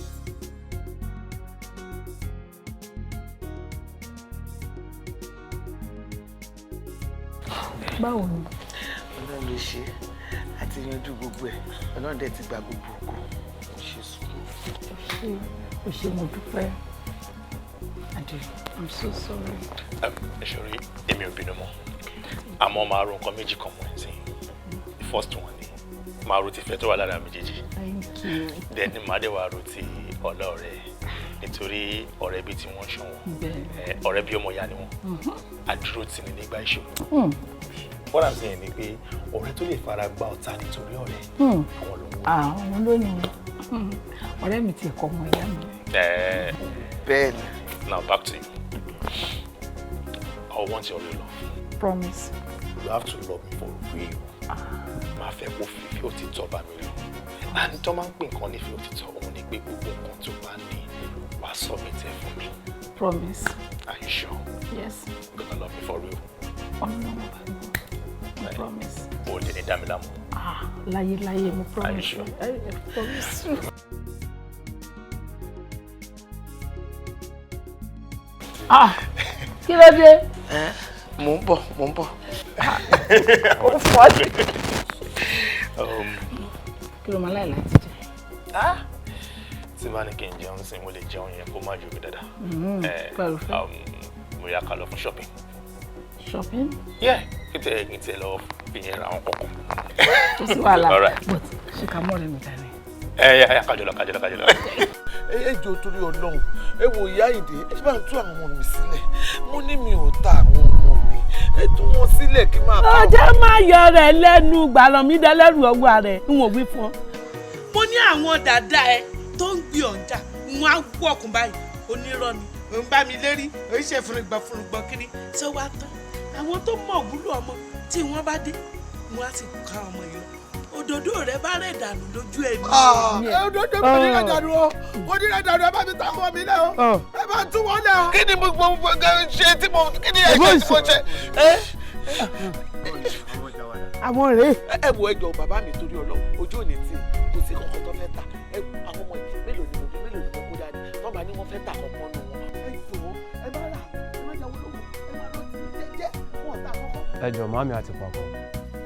Báwo ni? Ọlọ́run lè ṣe àti yanjú gbogbo ẹ̀. Ọlọ́run dẹ̀ ti gba gbogbo ògo. Ṣe sùúrù. Ṣé o ṣe, mo dúpẹ́. Adé, I'm so sorry. Ẹ ṣòro, èmi ò bínú mọ́, àmọ́ máa ro nǹkan méjì kan mọ́ ẹ̀ sí. The first one ni máa ro ti fẹ́ tó wà lára méjèèjì. Thank you. Then máa dẹ̀ wá ro ti ọlọ́ọ̀rẹ́, nítorí ọ̀rẹ́ bíi tí wọ́n ṣọ̀wọ́n, ọ̀rẹ́ bí ọmọ ìyá ni wọ́n, àdúró tì ní nígbà ìṣòro. What I'm saying ni pé ọ̀rẹ́ tó lè fara gbá ọ̀tá nítorí ọ̀rẹ́, àwọn ló ń wò. Àwọn ló ní ọ̀rẹ́ mi ti ẹ̀kọ́ ọmọ ìyá mi. Bẹ́ẹ̀ni. Now back to you. I want your real love. Promise. You have to love me for real. Máa fẹ́ kó fífi òtítọ́ bá mi lò. And tó máa ń pè nǹkan ní fi òtítọ́, òun ni pé gbogbo nǹkan tó bá ní, wàá submit ẹ̀ fún mi. Promise. Are you sure? Yes. You gonna love me for real? Ọlọ́run bá mi. I promise. O lè ní dá mi láàmú. Ah, láyé láyé, mo promise. Are you sure? I promise you. Ah, kí ló dé? Mò ń bọ̀, mò ń bọ̀. Ó fọ́ sí. Kí ló máa láì láti jẹ? Tí bá ní kí n jẹun sí, mo lè jẹun yẹn kó má ju mi dáadáa. Pẹ̀lú fẹ́. Mo yá ká lọ fún shopping. Shopping? Yeah, kí tẹ kí tẹ lọ fi yẹn ra àwọn kọ̀ọ̀kan. Kò sí wàhálà. All right. But ṣé ká mọ̀ rẹ̀ mi dání? Ẹ yá, kájọ lọ, kájọ lọ, kájọ lọ. Ẹ jọ̀ọ́, torí Ọlọ́run, ẹ wo ìyá ìdè, ẹ bá ń tú àwọn ọmọ mi sílẹ̀. Mo ní mi ò ta àwọn ọmọ mi, ẹ tú wọn sílẹ̀ kí n máa bá. Ọjọ́ máa yọ rẹ̀ lẹ́nu gbàrọ̀ mi dẹ́lẹ́rù ọgbà rẹ̀ n ò wí fún ọ. Mo ní àwọn dàda ẹ tó ń gbé ọ̀njà wọn á wọ̀kùn báyìí, onírọ́ ni òun bá mi lérí, òun ṣe fúnrugbọ̀n fúnrugbọ̀n kiri. Ṣé wàá tán àwọn tó mọ̀ wúlò ọmọ tí wọ́n bá dé, wọ́n á sì ká ọmọ yìí lọ, òdòdó rẹ bá rẹ̀ dànù lójú ẹ̀mí. Òdòdó mi ní rẹ̀ dànù o, mo ní rẹ̀ dànù. Ẹ bá mi ta ọmọ mi lẹ o, ẹ bá tú wọn lẹ o. Kí ni mo ṣe tí mo, kí ni ẹ̀ṣẹ̀ tí mo ṣe? Àwọn rèé. Ẹ wo, ẹjọ bàbá mi, torí Ọlọ́run, ojú ò ní tì, kò sí kankan tó fẹ́ ta. Ẹ àwọn ọmọ yìí, mélòó ni mo bí, mélòó ni mo kó dání tọ́ba ní wọ́n fẹ́ ta kankan nù wọn. Ẹ jọ̀ọ́, ẹ má rà, ẹ má yàwó lówó, ẹ má lọ sí jẹ́jẹ́, wọn ta kankan. Ẹ jọ̀ọ́, màmí àti pàpọ̀,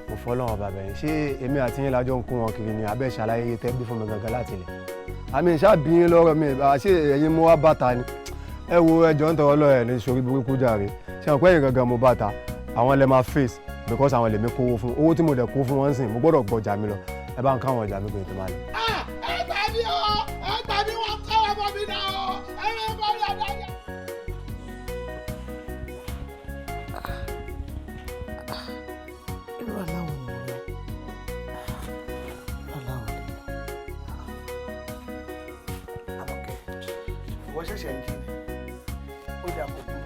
mo fọlọ́run bàbá yín, ṣé èmi àti yín lájọ ń kó wọn kiri ni? Abẹ́ ṣàlàyé iye tẹ́ bí fún mi gangan láti ilẹ̀. Àmì ìṣàbí yín lọ́rọ̀ mi, ṣé ẹ̀yin mo wá bàtà ni? Ẹ wo, ẹjọ́ ń tọrọ lọ́rọ̀ ẹ̀ ní sórí burúkú jàre. Ṣé àwọn pẹ́yìn gangan mo bàtà àwọn lè máa face, because àwọn lèmi kówó fún. Owó tí mo dẹ̀ kó fún wọn sìn, mo gbọ́dọ̀ gbọ́jà mi lọ. Ẹ bá ń káwọn ọjà mi kò tó máa lọ. Ẹ gbà mí o, ẹ gbà mí, wọn kọ́ ọmọ mi náà o, ẹ bẹ bọ́ ní àdáyé. Irú aláwọ̀ ni mo lọ, aláwọ̀ ni. Àmọ̀kẹ́, ìwọ ṣẹ̀ṣẹ̀ ń jí ni? Ó dà, kó burú,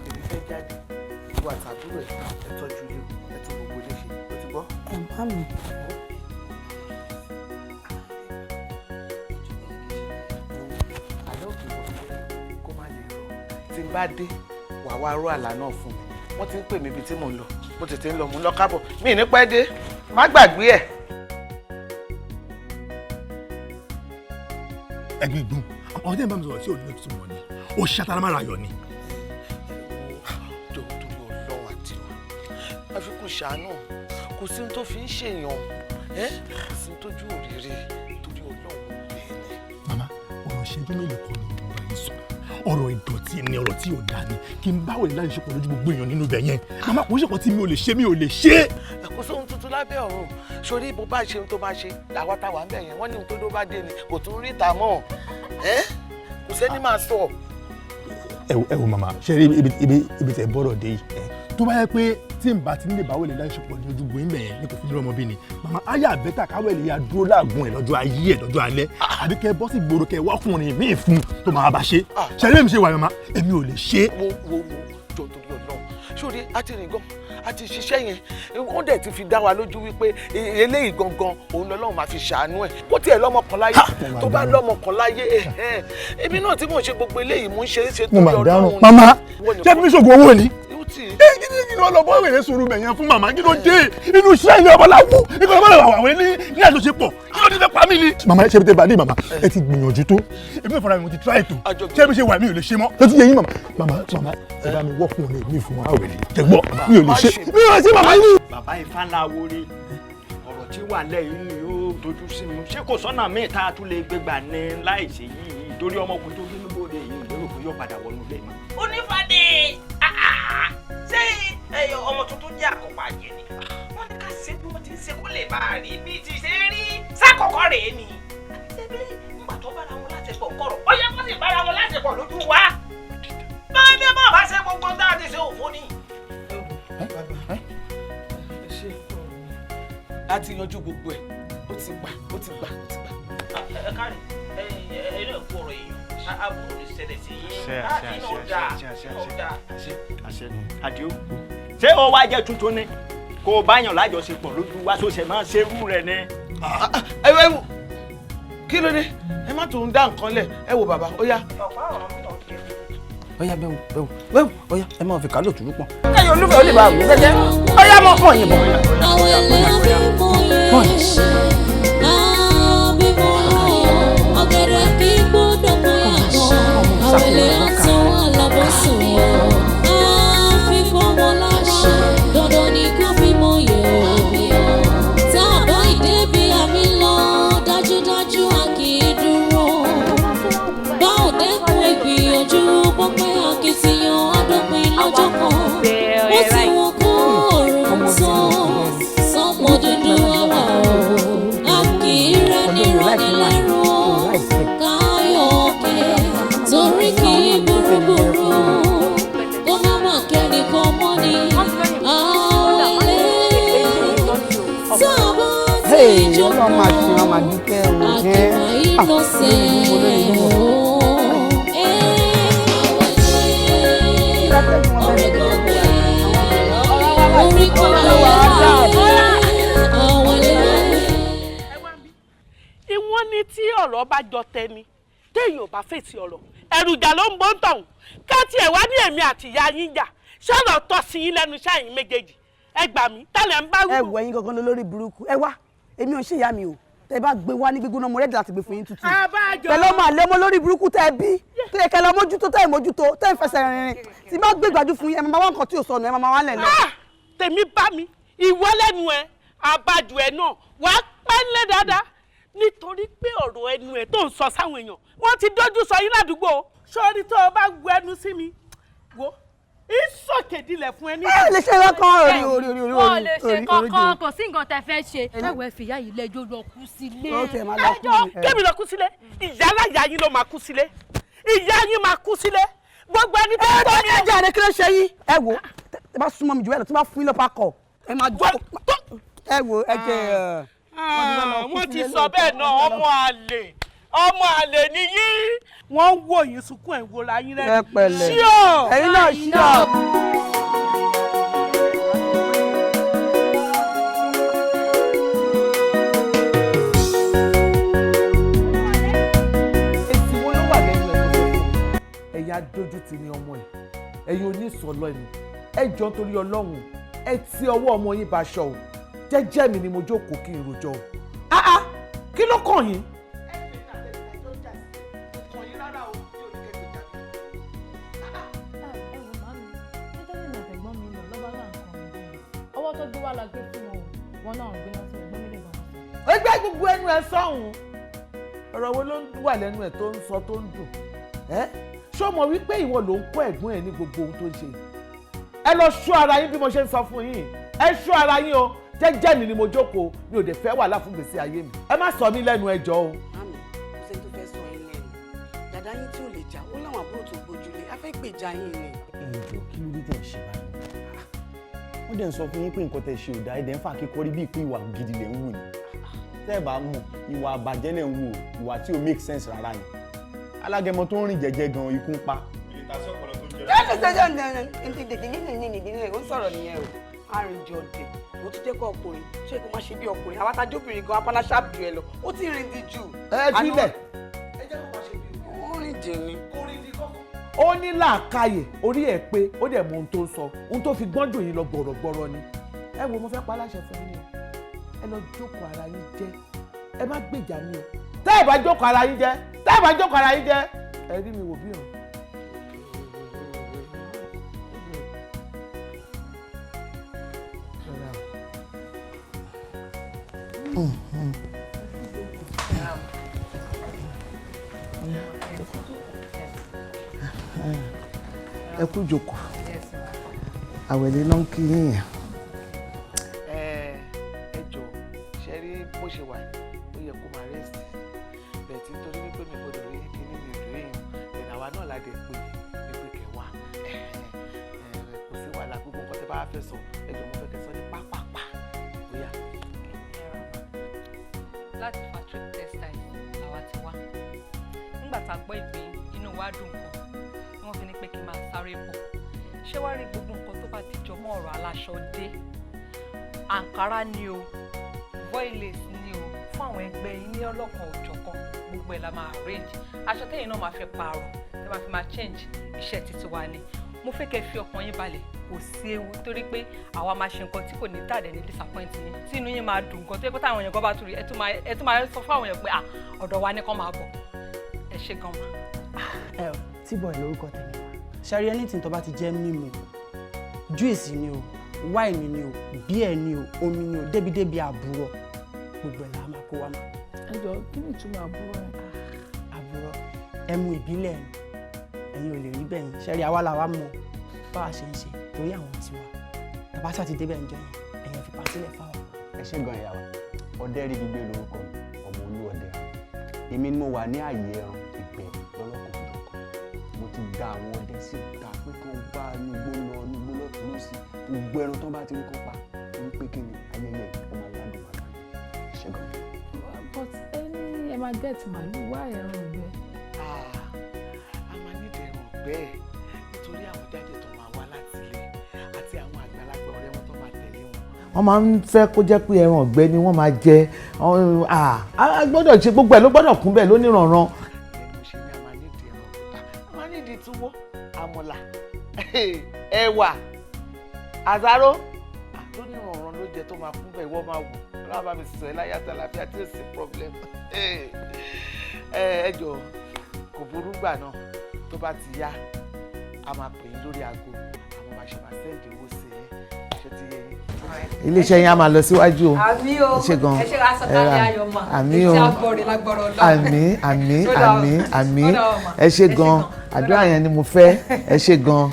èmi fẹ́ jáde. Ìwọ àtàbúrò ẹ̀, ẹ tọ́jú ilé o, ẹ tún gbogbo ilé ṣe, o ti gbọ́? Ẹ̀ bá mi. Àlọ́ òkè wọ̀ kó má lè rọ. Tí n bá dé, wà wá rọ àlá náà fún mi. Wọ́n ti ń pè mí ibi tí mò ń lọ, mo tètè ń lọ, mò ń lọ kábọ̀, mi ì ní pẹ́ dé, má gbàgbé ẹ̀. Ẹgbẹ́ ìgbọ́n àwọn tẹ́ ń bá mi sọ̀rọ̀ tí ò ní ìtumọ̀ ni ó ṣàtàlámàrà ayọ̀ ni. Jọ torí Ọlọ́run àti wa àfikún ṣàánú, kò sí ohun tó fi ń ṣèyàn ẹ, kò sí ohun tójú òrìrì, torí Ọlọ́run bẹ́ẹ̀ ni. Màmá, ọ̀rọ̀ ìṣẹ́jú mélòó kan ni mo bá yín sọ? Ọ̀rọ̀ ìdọ̀tí ni, ọ̀rọ̀ tí ò dáa ni kí n bá wẹ̀lẹ̀ láì ṣepọ̀ lójú gbogbo èèyàn nínú ibẹ̀ yẹn. Màmá, kò ń ṣèkọ́ tí mi ò lè ṣe, mi ò lè ṣe. Kò sóhun tuntun lábẹ́ ọ̀run. Sórí bó bá ṣe ohun tó bá ṣe, àwa táwa ń bẹ̀ yẹn, wọ́n ní ohun tó dó bá dé ni kò tún rí ìta mọ́ ẹ́, kò sẹ́ni máa sọ. Ẹ wo màmá, ṣe rí ibi tẹ bọ́rọ̀ dé yìí ẹ, tó bá yẹ pé tí n bá ti nílè báwẹ̀lẹ̀ láìṣepọ̀ ní ojúgbò yín bẹ̀yẹn ní kò fi ní ọmọ bí ni, màmá, ayé àbẹ́tà káwẹ̀lẹ̀ ya dúró láàgùn ẹ̀ lọ́jọ́ ayé ẹ̀ lọ́jọ́ alẹ́, àbí kẹ bọ́ sí gbòòrò kẹ wákùnrin míì fún tó máa bá ṣe. Ṣe rí èmi ṣe wà, màmá, èmi ò lè ṣe. Wo wo wo, jọ torí Ọlọ́run, sórí a ti rìn gan, a ti ṣiṣẹ́ yẹn, wọ́n dẹ̀ ti fi dá wa lójú wípé eléyìí gangan òun lọ́lọ́run máa fi ṣàánú ẹ̀. Kó tiẹ̀ lọ́mọ kan láyé, tó bá lọ́mọ kan láyé, èmi náà tí mò ń ṣe gbogbo eléyìí, mò ń ṣe é ṣe Mo torí mà dáràn. Ọlọ́run. Màmá, ṣé fi mí ṣògùn owó ni? Tí. Ẹ kí ni kí ni ọlọ́bọ̀ wèrè sùúrù bẹ̀yẹn fún màmá? Kí ló dé inú iṣẹ́ ilé ọmọláwú ikọ̀ ọmọ làwọn àwọn ní ní àjọṣepọ̀? Kí ló dé fẹ́ pa mí ni? Màmá, ṣe bí tẹ bá dé, màmá, ẹ ti gbìyànjú tó, èmi ò fara mi, mo ti try tó, ṣé bí ṣe wà, mi ò lè ṣe mọ́. Tó ti yẹ yín, màmá, màmá, màmá, ẹ bá mi wọ́ fún òní mi fún àwẹ̀lẹ̀ jẹ̀gbọ́, mi ò lè ṣe, mi ò lè ṣe, màmá yín. Bàbá Ifáńláwo rí ọ̀rọ̀ tí wà lẹ́yìn ni ó dojú sí mi. Ṣé kò sọ́nà míì tá a tún lè gbégbà ní láìsí yìí? Torí ọmọkùnrin tó gbé níbòde yìí, lérò pé yóò padà wọnú ilé mi. Onífàdé, ṣé ọmọ tuntun jẹ́ àkọ́kọ́ àjẹ́ ni? Wọ́n ní ká ṣe bí wọ́n ti ń ṣe kó lè bá a rí bí ti ṣe rí sákọ̀kọ́ rèé ni. Ṣebí ńgbà tó bára wọn láṣepọ̀ kọ̀rọ̀, ó yẹ kó sì bára wọn láṣepọ̀ lójú wa. Báyìí bí bá ṣe gbogbo tá a ti ṣe òfo ni. A ti yanjú gbogbo ẹ̀, ó ti gbà, ó ti gbà, ó ti gbà. Ẹ káre, ẹ ẹ náà kú ọ̀rọ̀ èèyàn, aburú ní ṣẹlẹ̀ sí yín. Inú ọ̀dà ọ̀dà. Àṣẹ àdìo, ṣé o wá jẹ́ tuntun ni kó o bá yàn lájọṣepọ̀ lójú wa tó ṣe máa ṣerú rẹ ni? Ẹ wo, kí ló dé? Ẹ má tún dá nǹkan lẹ̀. Ẹ wo bàbá, ó yá. Ó yá, bẹ́ẹ̀ wò, bẹ́ẹ̀ wò, bẹ́ẹ̀ wò, ó yá, ẹ máa fi kálò túrú pọ̀n. Kẹ́yìn olúfẹ́ ó lè bá àwọn gẹ́gẹ́, ó yá, mọ̀ pọ̀ yìnbọn. Àwẹ̀lẹ̀ abímọ yẹn, abímọ ọ̀gẹ̀dẹ̀ kì í gbọ́dọ̀ mọ yàgàn. Àwẹ̀lẹ̀ àtọwọ́ alábọ̀sùn àfihàn wọn lára, dandan ni kó bímọ yẹ o. Tá a bá ìdẹ́bi àmì lọ, dájúdájú a kì í dúró. Bá ò dẹ́kun ìgbìyànjú, bọ́pẹ́ akitiyan adópin lọ́jọ́ kan. Ó ti wọn kó òòrùn tán, sọmọ dúdú àwà o. A kì í rẹ́ni rọ́ni lẹ́rù o. Káyọ̀ òkè torí kì í burúburú. Kó má má kẹ́nìkan mọ́ ni àwẹ̀lẹ̀. Tá a bá ti jókòó, Ọlọ́run máa ṣe wọn máa dúpẹ́ o. àkìmọ̀ ìlọsẹ̀ o. Orí kan lọ́wọ́ àwẹ̀lẹ̀. Ìwọ́n ní tí ọ̀rọ̀ bá jọ tẹni téèyàn ò bá fèsì ọ̀rọ̀, ẹ̀rù ìjà ló ń bọ́ ń tọ̀hún. Ká tiẹ̀ wá ní èmi àti ìyá yín jà, ṣọ́rọ̀ tọ́ sí yín lẹ́nu ṣáàyìn méjèèjì? Ẹ gbà mí, tálẹ̀ ń bá wù. Ẹ wọ, ẹ̀yin gangan lórí burúkú. Ẹ wá, èmi ò ń ṣe ìyá mi o. Tẹ bá gbé wá ní gbígbóná, mo rẹ́dí láti gbé fún yín tútù. Abájọ. Pẹ̀lú ọmọ àlẹ́, ọmọ lórí burúkú tẹ́ ẹ bí, tó yẹ kẹ́ lọ mójútó, tẹ́ ẹ mójútó, tẹ́ ẹ fẹsẹ̀ rìnrìn, tí bá gbé gbàjú fún yín, ẹ máa wá nǹkan tí ò sọnù, ẹ máa wá lẹ̀ lọ. Tèmi bá mi, ìwọ lẹ́nu ẹ, abájọ ẹ náà wàá pẹ́ ńlẹ̀ dáadáa, nítorí pé ọ̀rọ̀ ẹnu ẹ tó ń sọ sáwọn èèyàn, wọ́n ti dójú sọ yín ládùúgbò. Sórí tó o bá gbọ́ ẹnu sí mi, wo ìsọ̀kèdílẹ̀ fún ẹ ní. Ẹ lè ṣe kankan orí orí orí orí. Wọ́n lè ṣe orí kankan, kò sí nǹkan tẹ́ fẹ́ ṣe. Ẹ wẹ̀ fìyà yìí lẹ́jọ́ lọ kú sílé. Ó tiẹ̀ máa lọ kú Ẹjọ́ ni. kébì lọ kú sílé, ìyá yín ló máa kú sílé, ìyá yín máa kú sílé, gbogbo ẹni tó ń tọ́ Ẹ jẹ́ àdé, kí ló ṣe yín? Ẹ wo, tẹ bá súnmọ́ mi jù bẹ́ẹ̀ lọ, tí bá fún yín lọ́pàá kọ̀, ẹ máa jọ́. Ẹ wo, ẹ jẹ́ ẹ. Wọ́n ti sọ bẹ́ẹ̀ náà, ọmọ àlè, ọmọ àlè ni yín. Wọ́n ń wò yín sunkún, ẹ̀ ń wòra yín rẹ́. Ẹ pẹ̀lẹ́. Ṣíọ̀. Ẹ̀yin náà ṣíọ̀. Èsì wo ló wà lẹ́nu ẹ̀ tó fẹ́ fún ọ? Ẹ̀yin adójútì ni ọmọ ẹ̀, ẹ̀yin onísọ̀lọ́ ẹ̀mí, ẹ jọ nítorí Ọlọ́run, ẹ ti ọwọ́ ọmọ yín baṣọ o. Jẹ́jẹ́ mi ni mo jókòó kí n rojọ́ o. Ah ah, kí ló kàn yín? Wọ́n náà ń gbéná sí ẹ̀gbọ́n mi lè bá wọn sọ. Ẹgbẹ́ gbogbo ẹnu ẹ sọ̀hún. Ọ̀rọ̀ wo ló ń wà lẹ́nu ẹ̀ tó ń sọ tó ń dùn ẹ́? Ṣó mọ̀ wípé ìwọ ló ń kọ́ ẹ̀gbọ́n ẹ̀ ní gbogbo ohun tó ń ṣe? Ẹ lọ ṣọ́ ara yín bí mo ṣe ń sọ fún yín. Ẹ ṣọ́ ara yín o. Jẹ́jẹ́ mi ni mo jókòó, mi ò dẹ̀ fẹ́ wàhálà fún gbèsè ayé mi. Ẹ má sọ mí lẹ́nu, ẹ jọ̀ọ́ o. Mami, kò sẹ́ni tó fẹ́ sọ yín lẹ́nu. Dàdá yín tí ò lè jà, ó láwọn àbúrò tó gbójúlé, á fẹ́ gbèjà yín ni. Ẹ̀jọ̀, kí ló dé tẹ̀ ń ṣe báyìí? Wọ́n dẹ̀ ń sọ fún yín pé nǹkan tẹ̀ ṣe ò dáa, ẹ̀dẹ̀ ń fà kíkọ́rí bíi pé ìwà gidi lẹ̀ ń wù ni. Tẹ́ ẹ bá mọ̀, ìwà àbàjẹ́ lẹ̀ ń wù o, ìwà tí ò make sense rárá ni. Alágẹmọ tó ń rìn jẹ́jẹ́ gan, ikú ń pa. Ó sọ̀rọ̀ nìyẹn o, arìnjọ dẹ̀ ó tún jẹ́ kó ọkùnrin ṣé kó má ṣe bí ọkùnrin. Àwọn atajọ́bìnrin gan apálá ṣáàpù ẹ lọ, ó ti rìn di jù. Ẹ filẹ̀. Ó rìn jìn ni. Ó ní làákàyè, orí ẹ̀ pé, ó dẹ̀ mọ ohun tó ń sọ, ohun tó fi gbọ́n dùn yín lọ gbọ̀rọ̀gbọ̀rọ̀ ni. Ẹ wo, mo fẹ́ pa aláṣẹ fún yín o. Ẹ lọ jókòó ara yín jẹ́, ẹ má gbèjà mi o. Tẹ́ ẹ bá jókòó ara yín jẹ́, tẹ́ ẹ bá jókòó ara yín jẹ́, ẹ rí mi wò bí hàn. Ẹ kú jókòó, àwẹ̀lẹ̀ náà ń kí yín yẹn. Ẹ ẹ jọ, ṣe rí bó ṣe wà, ó yẹ kó máa rest bẹ́ẹ̀ tí, nítorí wípé mi gbọ́dọ̀ rí kíní, mi ò rí èèyàn ẹ̀nà àwa náà la dẹ̀ pé ní pé kẹwàá. Kò sí wàhálà, gbogbo nǹkan tẹ́ bá fẹ́ sọ, ẹ jọ, mo fẹ́ kẹ́ sọ ní pápápá bóyá. Láti Patrick Textile làwa ti wá. Nígbà tá a gbọ́ ìpè, inú wa dùn gan ni wọ́n fi ní pé kí n máa sáré bọ̀. Ṣé wàá rí gbogbo nǹkan tó bá ti jọ mọ́ ọ̀rọ̀ aláṣọ dé, àǹkárá ni o, voilés ni o, fún àwọn ẹgbẹ́ yín ní ọlọ́kan òjọ̀kan, gbogbo ẹ̀ la máa arrange. Aṣọ tẹ́yìn náà máa fi pààrọ̀, tẹ́ máa fi máa change, iṣẹ́ títí wa ni. Mo fẹ́ kẹ́ fi ọkàn yín balẹ̀, kò sí ewu, torí pé àwa máa ṣe nǹkan tí kò ní tàdé ní disappoint yín, tí inú yín máa dùn gan, tó yẹ kó táwọn èèyàn gan bá tún rí, ẹ tún máa sọ fún àwọn èèyàn pé à ọ̀dọ̀ wa ní kán máa bọ̀. Ẹ ṣe gan ma. Ẹ ọ T-Boy lórúkọ tèmi wá. Ṣe anything tó bá ti jẹ́ mímu, juice ni o, wine ni o, beer ni o, omi ni o, débi-débi àbúrò, gbogbo ẹ̀ la máa kó wá mà. Ẹ jọ, kí ni ìtumọ̀ àbúrò ẹ? Àbúrò, ẹmu ìbílẹ̀ ni. Ẹ̀yin ò lè rí bẹ́ẹ̀ yẹn. Ṣe rí, àwa làwa mọ̀ báwa ṣe ń ṣe torí àwọn tiwa tàbá ṣáà ti débẹ̀ ń jọ yẹn, ẹ̀yin fi pàṣílẹ̀ fáwọn. Ẹ ṣé gan, ìyá wa. Ọdẹ rí gbígbé lórúkọ mi, ọmọ olú ọdẹ. Èmi ni mo wà ní ààyè ẹran ìgbẹ́ lọ́lọ́kan-ò-jọ̀kan. Mo ti gba àwọn ọdẹ síta pé kán bá nugbó lọ nugbó lọ́tún lọ́sì, gbogbo ẹran tán bá ti rí kán pa, torí pé kí ni, ayẹyẹ ọmọ aládùn wà lánàá. Ẹ ṣé gan. But ẹni ẹ máa get màálù wá, ẹran ìgbẹ́. A máa nídìí ẹran ọ̀gbẹ́ ẹ̀ nítorí àwọn jáde tó máa wá láti ilé àti àwọn àgbàlagbà ọ̀rẹ́ wọn tó máa tẹ̀lé wọn. Wọ́n máa ń fẹ́ kó jẹ́ pé ẹran ọ̀gbẹ́ ni wọ́n máa jẹ. A gbọ́dọ̀ ṣe gbogbo ẹ̀, ló gbọ́dọ̀ kún bẹ́ẹ̀ lóníranran. Mo ṣe ní a máa nídìí ẹran ọ̀gbẹ́, a máa nídìí túwó, àmàlà, ẹ̀wà, àsáró lóníranran ló jẹ tó máa kún bẹ́ẹ̀. Ìwọ máa wù, Ọlọ́run bá mi sọ ẹ́ láyé àtàlàfíà tí ò sí problem. Ẹ jọ, kò burú, gbà náà tó bá ti yá, a máa pè yín lórí aago, àwọn máa ṣe máa send owó sí yín. Ṣé ti yé yín? Iléeṣẹ́ yín á máa lọ síwájú o. Àmín o. Ẹ ṣé gan. Ẹ ṣe aṣọ ayọ̀ mà. Àmín o. Etí àgbọ̀rẹ̀ lágbọ̀rọ̀ Ọlọ́run. Àmín, àmín, Ó dà o. àmín, àmín. Ó dà o mà. Ẹ ṣé gan, àdúrà yẹn ni mo fẹ́. Ẹ ṣé gan.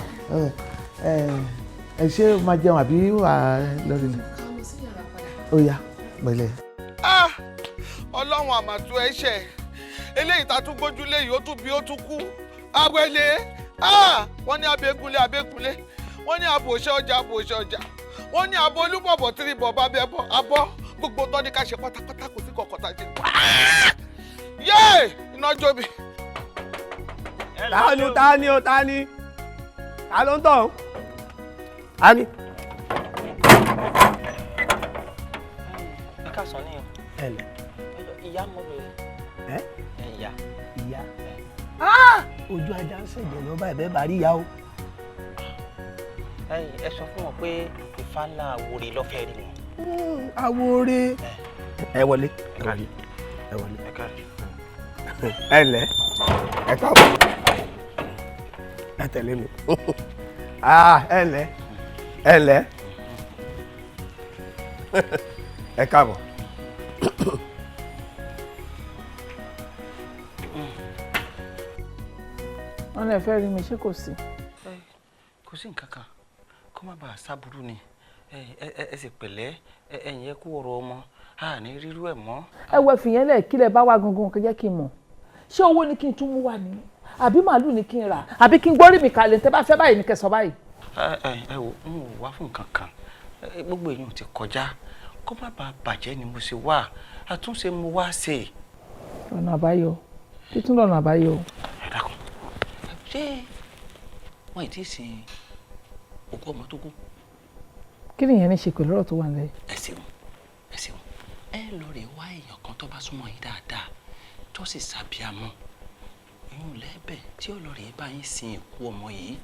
Ẹ ṣé, máa jẹun àbí wà á lórí mi? Ó yá, pẹ̀lẹ́. Ọlọ́run àmàtú ẹ̀ṣẹ̀ eléyìí tá a tún gbójúlé yìí, ó tún bí, ó tún kú. Awẹ́lé, wọ́n ní abẹ́gunlé abẹ́gunlé, wọ́n ní abòṣẹ́ ọjà abòṣẹ́ ọjà, wọ́n ní abo olúbọ̀bọ̀ tìrìbọ̀ bàbẹ́ bọ̀ abọ́, gbogbo tọ́ ní ká ṣe pátápátá, kò sí kọ̀ọ̀kan tá a ṣe. Yéè, iná jó mi. Ta ni, ta ni o, ta ni, ta ló ń tọ̀? Ta ni? Ẹ káàsán ní o. Ẹ lẹ. Ìyá mo bèrè. Ẹ? Ẹ ìyá. Ìyá. Ojú ajá ń ṣẹ̀jẹ̀ lọ báyìí, bẹ́ẹ̀ bá rí ìyá o. Ẹ̀yin, ẹ sọ fún wọn pé Ifá ńlá Àwórì ló fẹ́ rí wọn. Àwórì. Ẹ wọlé, ẹ wọlé, ẹ wọlé. Ẹ ǹlẹ́, ẹ káàbọ̀, ẹ tẹ̀lé mi. Ẹ ǹlẹ́, ẹ ǹlẹ́. Ẹ káàbọ̀. Wọn lè fẹ́ rí mi, ṣé kò sí? Kò sí nǹkan kan, kó má bàa sábúrú ni. Ẹ sì pẹ̀lẹ́, ẹ̀yin ẹ kú ọ̀rọ̀ ọmọ, a ní rírú ẹ̀ mọ́. Ẹ wọ fìyẹn lẹ, kí lẹ bá wá gangan kẹ jẹ́ kí n mọ̀. Ṣé owó ni kí n tún mú wá ni, àbí màálù ni kí n rà, àbí kí n gbórí mi kalẹ̀? Tẹ́ bá fẹ́ báyìí ni kẹ́ sọ báyìí. Ẹ wò, n ò wá fún nǹkan kan. Gbogbo èèyàn ti kọjá, kó má bàa bàjẹ́ ni mo ṣe wá, àtúnṣe mo wá ṣe. Ọ̀nà àbáyọ títún lọ́nà àbáyọ. Ẹ dákun, ṣé wọn ì tí ì sin òkú ọmọ tó kú? Kí nìyẹn ní ṣe pẹ̀lú ọ̀rọ̀ tó wà nílẹ̀? Ẹ ṣeun, ẹ ṣeun. Ẹ lọ rè wá èèyàn kan tó bá súnmọ́ yín dáadáa, tó sì ṣàbíamọ ìyún lẹ́bẹ̀, tí ó lọ rè bá yín sin òkú ọmọ yìí.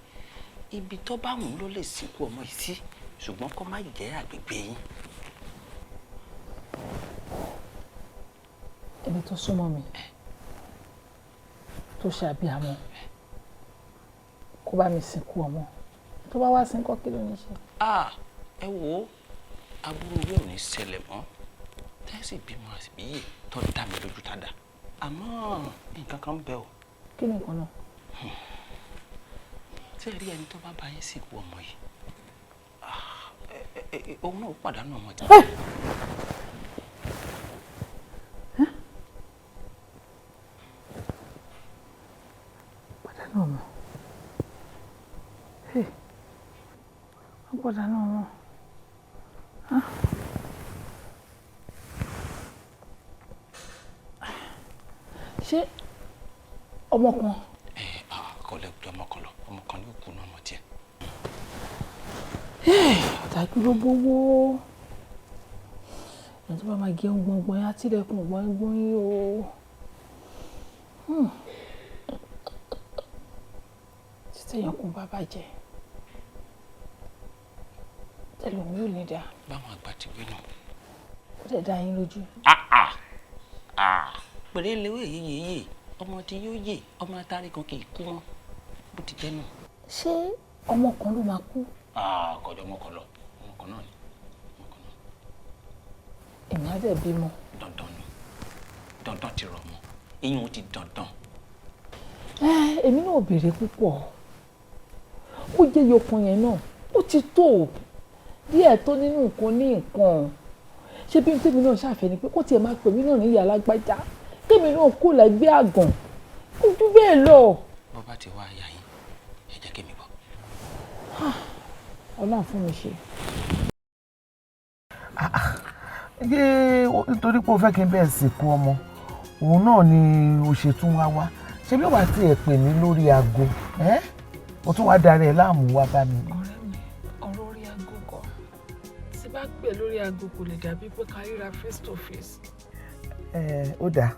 Ibi tó bá wùn ló lè sìnkú ọmọ yìí sí, ṣùgbọ́n kó má jẹ́ àgbègbè yín. Ẹni tó súnmọ́ mi tó ṣàbíamọ kó bá mi sìnkú ọmọ, tó bá wá sìnkú, kí ló ní ṣe? Ẹ wo, aburú orí ò ní ṣẹlẹ̀ mọ́, tẹ́sí bímọ àbíyè tó dá mi lójú dáadáa, àmọ́ nǹkan kan ń bẹ o. Kí ni nǹkan náà? Ṣé ẹ rí ẹni tó bá bá yín sìnkú ọmọ yìí, òun náà ó pàdánù ọmọ tí. Pàdánù ọmọ, ó pàdánù ọmọ. Ṣé ọmọ kan? Kò lè ju ọmọ kan lọ, ọmọ kan ní òkú náà ọmọ tiẹ̀. Ọ̀tàkì ló gbowó. Ẹni tó bá máa gẹun gbọ̀ngbọ̀n yá, tilẹ̀kùn gbọ̀ngbọ̀n yín o. Títí èèyàn kún bá bàjẹ́, tẹlomi ò ní dáa. Báwọn àgbà ti wí nù. Ó dẹ̀ dá yín lójú? Pèrè lewé yìí yìí, ọmọ tí yóò yè, ọmọ atari kan kì í kú mọ́, bó ti jẹ́ nù. Ṣé ọmọ kan ló máa kú? Kọjọ ọmọ kan lọ, ọmọ kan náà ni. Èmi á dẹ̀ bímọ. Dandan ni, dandan ti rọ̀ mọ́, iyùn ti dandan. Èmi náà ò béèrè púpọ̀, ó jẹ́ yọkan yẹn náà ó ti tó díẹ̀ tó nínú nǹkan ní nǹkan. Ṣé bí tèmi náà ṣàfẹ́ ni pé kó tiẹ̀ máa pè mí náà ní ìyá alágbájá, tèmi náà kó lẹ́gbẹ́ àgàn, kó jù bẹ́ẹ̀ lọ. Bó bá ti wá ya yín, ẹ jẹ́ kémi gbọ́. Ọlọ́run fún mi ṣe. Ṣé nítorí pé o fẹ́ kí n bẹ́ẹ̀ sìnkú ọmọ òun náà ni o ṣe tún wá wá? Ṣé bí wàá tiẹ̀ pè mí lórí aago, o tún wá darí ẹ láàmú wá bá mi? Ọ̀rẹ́ mi, ọ̀rọ̀ orí aago kọ́. Tí bá pè lórí aago kò lè dàbí pé ká ríra face to face. Ó dáa,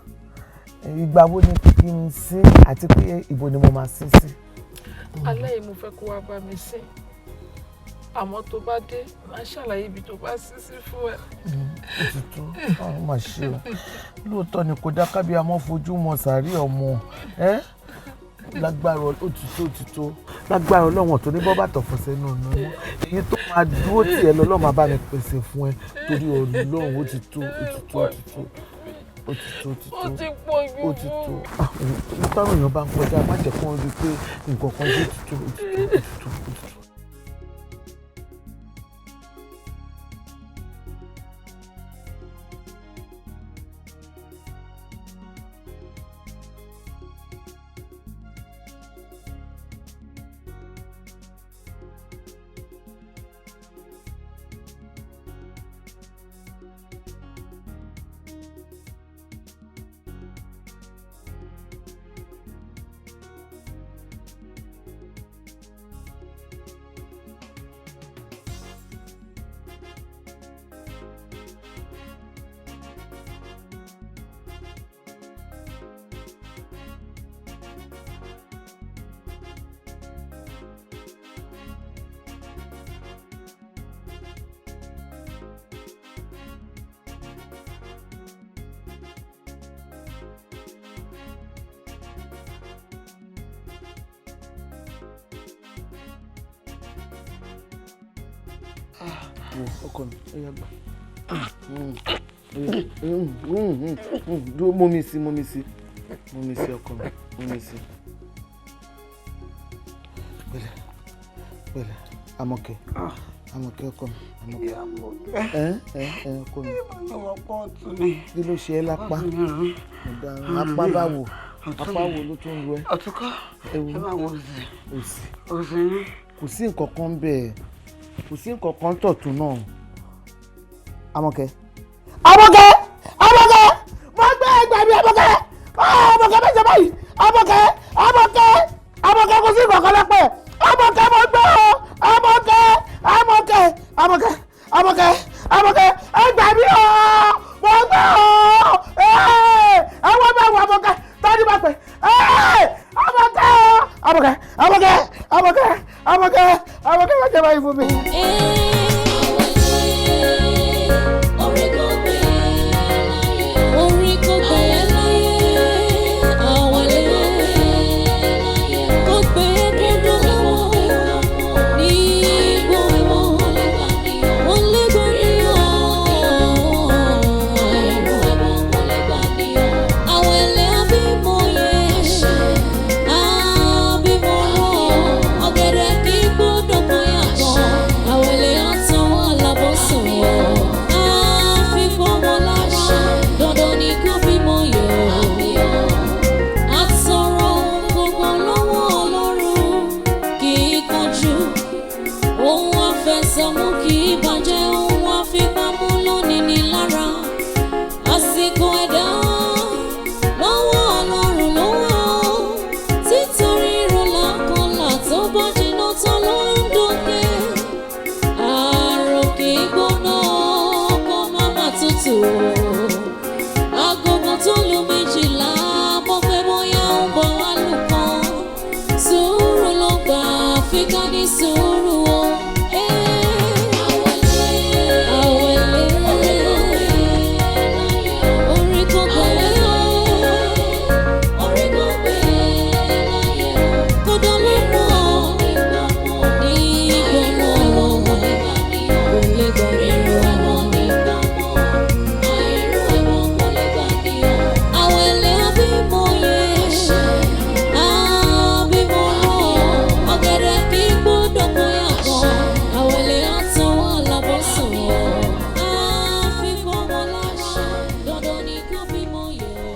ìgbà wo ni kí n sí, àti pé ibo ni mo máa sin sí? Alẹ́ yìí mo fẹ́ kó wá bá mi sí, àmọ́ tó bá dé, máa ṣàlàyé ibi tó bá sí sí fún ẹ. Ó ti tó, ọ̀run mà ṣe o. Lóòótọ́ ni kò dá kábíyàmọ́ fojú mọ sàárì ọmọ ẹ́ lágbára. Ó ti tó, ó ti tó. Lágbára Ọlọ́wọ̀n tó ní bọ́ bàtọ̀ fọ́ sẹ́nu ọ̀nà mọ́, èyí tó máa dúró tiẹ̀ lọ́lọ́ máa bá mi pèsè fún ẹ, torí Ọlọ́run. Ó ti tó, ó ti tó, ó ti tó, ó ti tó, ó ti tó. Ó ti pọ̀ jù. Ó ti tó. Táwọn èèyàn bá ń kọjá, má jẹ́ kó rí i pé nǹkan kan jẹ́. Ó ti tó, ó ti tó, ó ti tó, ó ti tó. Wo ọkọ mi, ó yá, gbà. Dúró, mú mi sí, mú mi sí, mú mi sí, ọkọ mi, mú mi sí. Pẹ̀lẹ́, pẹ̀lẹ́, Àmọ̀kẹ́, Àmọ̀kẹ́, ọkọ mi, Àmọ̀kẹ́, ẹ ẹ ẹ ọkọ mi. Kí ló ṣe ẹ́ lápá? Apá báwo? Apá wo ló tún ń ro ẹ́? Ọ̀túnkọ́, ẹ máa wo òsì. Òsì. Òsì ni. Kò sí nǹkan kan bẹ́ẹ̀, kò sí nǹkan kan tọ̀tún náà. Àmọ̀kẹ́. Àmọ̀kẹ́! Àmọ̀kẹ́! Mo gbé ẹgbẹ́ mi, Àmọ̀kẹ́! Àmọ̀kẹ́, má ṣe báyìí! Àmọ̀kẹ́! Àmọ̀kẹ́! Àmọ̀kẹ́, kò sí nǹkan kan lọ́pẹ́! Àmọ̀kẹ́, mo gbé o! Àmọ̀kẹ́! Àmọ̀kẹ́! Àmọ̀kẹ́! Àmọ̀kẹ́! Àmọ̀kẹ́! Ẹgbẹ́ mi o! Mo gbé o! Àwọn ọmọ ẹ̀wọ̀n Àmọ̀kẹ́! Tọ́jú bá pè! Àmọ̀kẹ́ o! Àmọ̀kẹ́! Àmọ̀kẹ́! Àmọ̀kẹ́! Àmọ̀kẹ́! Àmọ̀kẹ́, má ṣe báyìí fún mi. Orí kò gbé ẹ láyé, àwọlé kò gbé kó dùn ní gbogbo wọn lè gbọ́ ní àwẹ̀lẹ̀ abímọ yẹn, abímọ rọ ọ̀gẹ̀dẹ̀ kì í gbọ́dọ̀ kó yàtọ̀, àwẹ̀lẹ̀ àtọwọ́ alábọ̀sùn àfipọ̀ wọn lára, dandan ni kó bímọ yẹ̀ ọ́. Àtọ̀rọ̀ ohun gbogbo lọ́wọ́ Ọlọ́run kì í kánjú. Ohun àfẹsẹ̀mú kì í bàjẹ́, ohun àfipamú lónìí ní lára. Àsìkò ẹ̀dá lọ́wọ́ Ọlọ́run ló wà ó. Títorí ìrọ̀lá kọlà tó bá jiná tán ló ń dókè. Àrò kì í gbóná kó má má tutù. Agogo tó lu 12, mo fẹ́ bóyá ń bọ̀ wá lù kan. Sùúrù ló gbà, àfikà ní sùúrù o. Àwẹ̀lé, orí kò gbé o, orí kò gbé kó dánlọ́mù o, ní gbọ̀ngàn kò lè gbọ̀ rírun ẹ̀wọ̀n. Àwẹ̀lẹ̀ abímọ yẹn, abímọ rọ, ọ̀gẹ̀dẹ̀ kì í gbọ́dọ̀ kó yàgò, àwẹ̀lẹ̀ àtọwọ́ alábọ̀sùn, àfikún ọmọ lára, dandan ni kó bímọ yẹ̀ ọ́.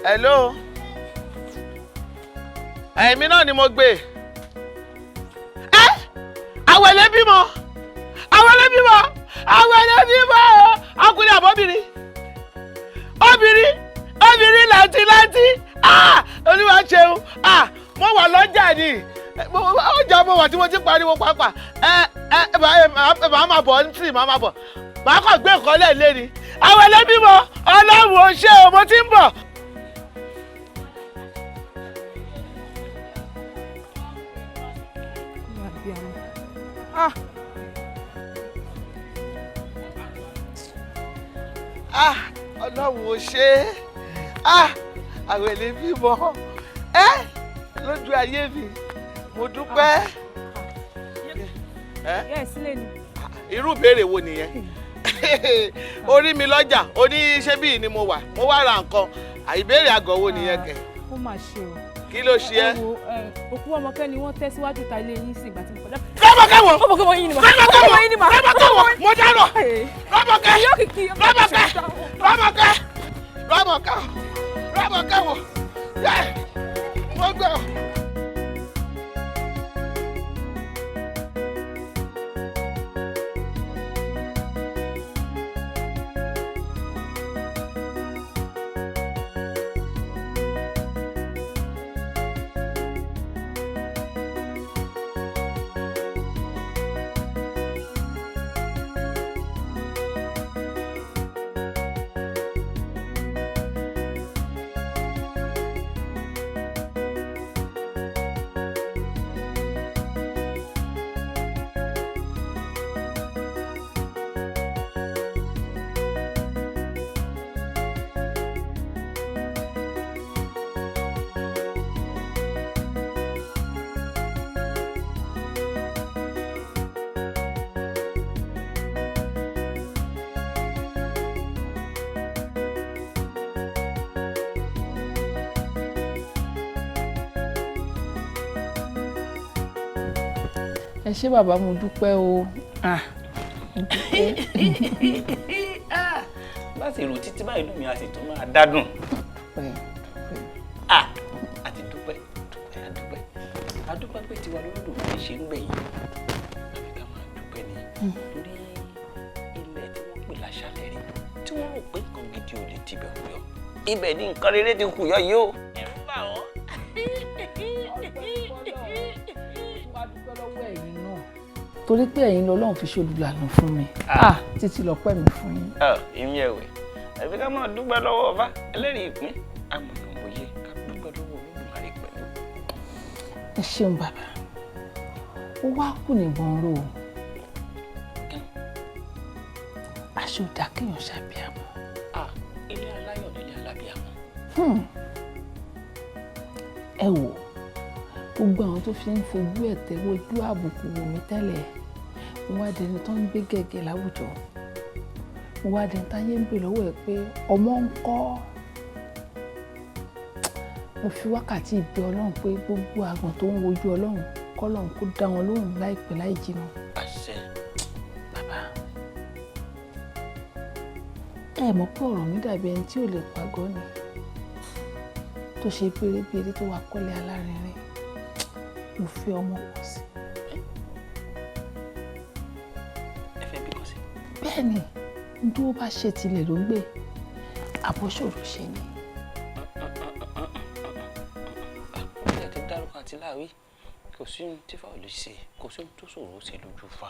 Hello, èmi náà ni mo gbé ẹ. Àwẹ̀lẹ̀ bímọ, àwẹ̀lẹ̀ bímọ, àwẹ̀lẹ̀ bímọ, ọkùnrin àbọ̀bìnrin, obìnrin, obìnrin láti láti. Ah, Olúwa ṣeun. Ah, mo wà lọ́jà ni, ọjà mo wà tí mo ti pariwo pàápàá. Ẹ ẹ, màá máa bọ̀ ní tì, màá máa bọ̀, màá kàn gbé nǹkan lẹ́ẹ̀lé ni. Àwẹ̀lẹ̀ bímọ, Ọlọ́run ò ṣe o, mo ti ń bọ̀. Ah. Ah, Ọlọ́run ò ṣe é. Ah, àwẹ̀lẹ̀ bímọ ẹ lójú ayé mi, mo dúpẹ́. Yẹ́ ẹ̀ sílẹ̀ ni. Irú ìbéèrè wo nìyẹn? Orí mi lọ́jà, oní ṣé bíi ni mo wà, mo wá ra nǹkan, ìbéèrè àgọ́ wo nìyẹn kẹ? Ó mà ṣe o. Kí ló ṣe ẹ́? Ẹ wo, òkú ọmọkẹ́ ni wọ́n tẹ́ síwájú ta ilé yín sí ìgbà tí mo kọjá. Rọ́mọkẹ́ wo? Ọmọkẹ́ wọ yín ni mà. Rọ́mọkẹ́ wo? Ọmọkẹ́ yín ni mà. Rọ́mọkẹ́ wo? Mo dárò. Rọ́mọkẹ́. Rọ́mọkẹ́. Rọ́mọkẹ́. Rọ́mọkẹ́. Rọ́mọkẹ́ wo? Yẹ́ mo gbọ́. Ẹ ṣé bàbá, mo dúpẹ́ o. Ah, mo dúpẹ́. Bá sì rò títí báyìí, inú mi á sì tún máa dádùn. Ah, àti dúpẹ́ dúpẹ́, àdúpẹ́ àdúpẹ́ pé tiwa lÓlódùmarè ṣe ń gbẹ̀yìn. Àfi ká máa dúpẹ́ ni, torí ilẹ̀ tí wọ́n pè láṣálẹ̀ rí, tí wọ́n rò pé nǹkan gidi ò lè tibẹ̀ kú yọ, ibẹ̀ ni nǹkan rere ti kù yọ yìí o. Ẹ̀rù bà wọ́n. Torí pé ẹ̀yin lọ́lọ́run fi ṣe olùlànà fún mi. Ah, títí lọ́pẹ́ mi fún yín. Èmi ẹ̀wẹ̀, àfi ká máa dúpẹ́ lọ́wọ́ ọba ẹlẹ́rìí ìpín amọ̀nàmọ́yé, ká dúpẹ́ lọ́wọ́ Olódùmarè pẹ̀lú. Ẹ ṣeun bàbá. Ó wá kù níbọn ró o. Aṣọ ò dáa kéèyàn ṣàbíamọ. Ah, ilé aláyọ̀ nílé alábíamọ. Ẹ wò, gbogbo àwọn tó fi ń fojú ẹ̀tẹ́ wojú àbùkù wò mí tẹ́lẹ̀, mo wá dẹni tó ń gbé gẹ̀gẹ̀ láwùjọ, mo wá dẹni táyé ń bè lọ́wọ́ ẹ̀ pé ọmọ ń kọ́. Mo fi wákàtí ìbẹ Ọlọ́run pé gbogbo àgbọ̀n tó ń wojú Ọlọ́run, kọ́lọ́run kó dá wọn lóhùn láìpẹ́ láì jìnnà. Àṣẹ. Bàbá, ẹ mọ̀ pé ọ̀rọ̀ mi dàbí ẹni tí ò lè pàgọ́ ni, tó ṣe bérebére tó wà kọ́lé alárinrin. Mo fẹ́ ọmọ kan sí. Ẹ fẹ́ bí kan sí. Bẹ́ẹ̀ ni, n tó bá ṣe tilẹ̀ ló ń gbé àbọ̀ṣòro ṣe ni. Ilé ti dárúkọ àti láwí, kò sí ohun tí fáwọn lè ṣe, kò sí ohun tó ṣòro ṣe lójú fa,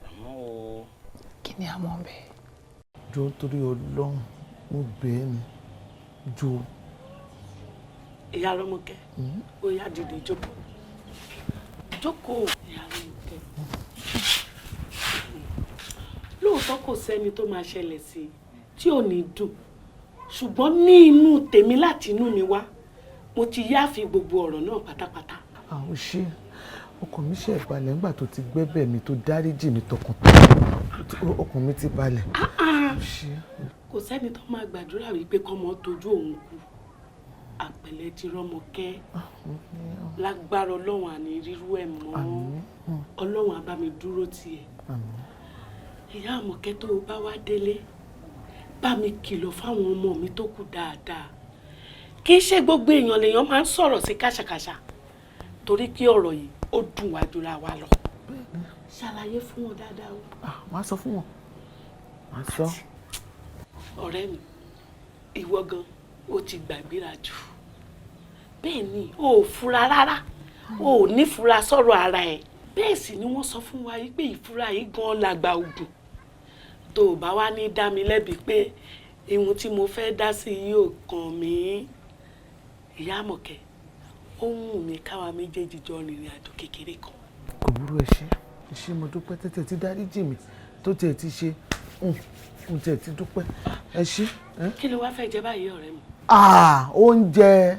àmọ́ o. Kí ni àmọ́ bẹ́ẹ̀? Jọ, torí Ọlọ́run, mo bẹ̀ ẹ́ ni, jọ. Ìyá Rọ́mọkẹ́, ó yá, dìde, jókòó, jókòó. Ìyá Rọ́mọkẹ́, lóòótọ́ kò sẹ́ni tó máa ṣẹlẹ̀ sí i tí ò ní dùn, ṣùgbọ́n ní inú tèmi, láti inú mi wá, mo ti yáàfi gbogbo ọ̀rọ̀ náà pátápátá. Àwọn ṣe ọkàn mi ṣe balẹ̀ nígbà tó ti gbẹ́bẹ̀ mi, tó dáríjì mi tọkàntọkàn, ọkàn mi ti balẹ̀. Kò sẹ́ni tó máa gbàdúrà wípé kọ́mọ tójú òun kú. Àpẹ̀lẹ̀ ti Rọ́mọkẹ́, lágbára Ọlọ́run, àní rírú ẹ̀ mọ́. Ọlọ́run á bá mi dúró tiẹ̀. Ìyá Àmọ̀kẹ́, tó o bá wá délé, bá mi kìlọ̀ fáwọn ọmọ mi tó kù dáadáa. Kì í ṣe gbogbo èèyàn lèèyàn máa ń sọ̀rọ̀ sí kàṣàkàṣà, torí kí ọ̀rọ̀ yìí ó dùn wá jura wa lọ. Ṣàlàyé fún wọn dáadáa o. Màá sọ fún wọn, màá sọ. Ọ̀rẹ́ mi, ìwọ gan ó ti gbàgbéra jù. Bẹ́ẹ̀ ni, o ò fura rárá, o ò ní fura sọ̀rọ̀ ara ẹ̀. Bẹ́ẹ̀ sì ni wọ́n sọ fún wa yìí pé ìfura yìí gan làgbà ògùn. Tó o bá wá ní dá mi lẹ́bi pé ihun tí mo fẹ́ dá sí yìí ò kàn mí, ìyá Àmọ̀kẹ́, ó wù mí káwa méjèèjì jọ rìnrìn àjò kékeré kan. Kò burú, ẹ ṣé, ẹ ṣé, mo dúpẹ́ tẹ́tẹ́ tí dáríjì mi tó tiẹ̀ ti ṣe n tiẹ̀ ti dúpẹ́, ẹ ṣé. Kí ló wá fẹ́ jẹ báyìí, ọ̀rẹ́ mi? Ah, oúnjẹ.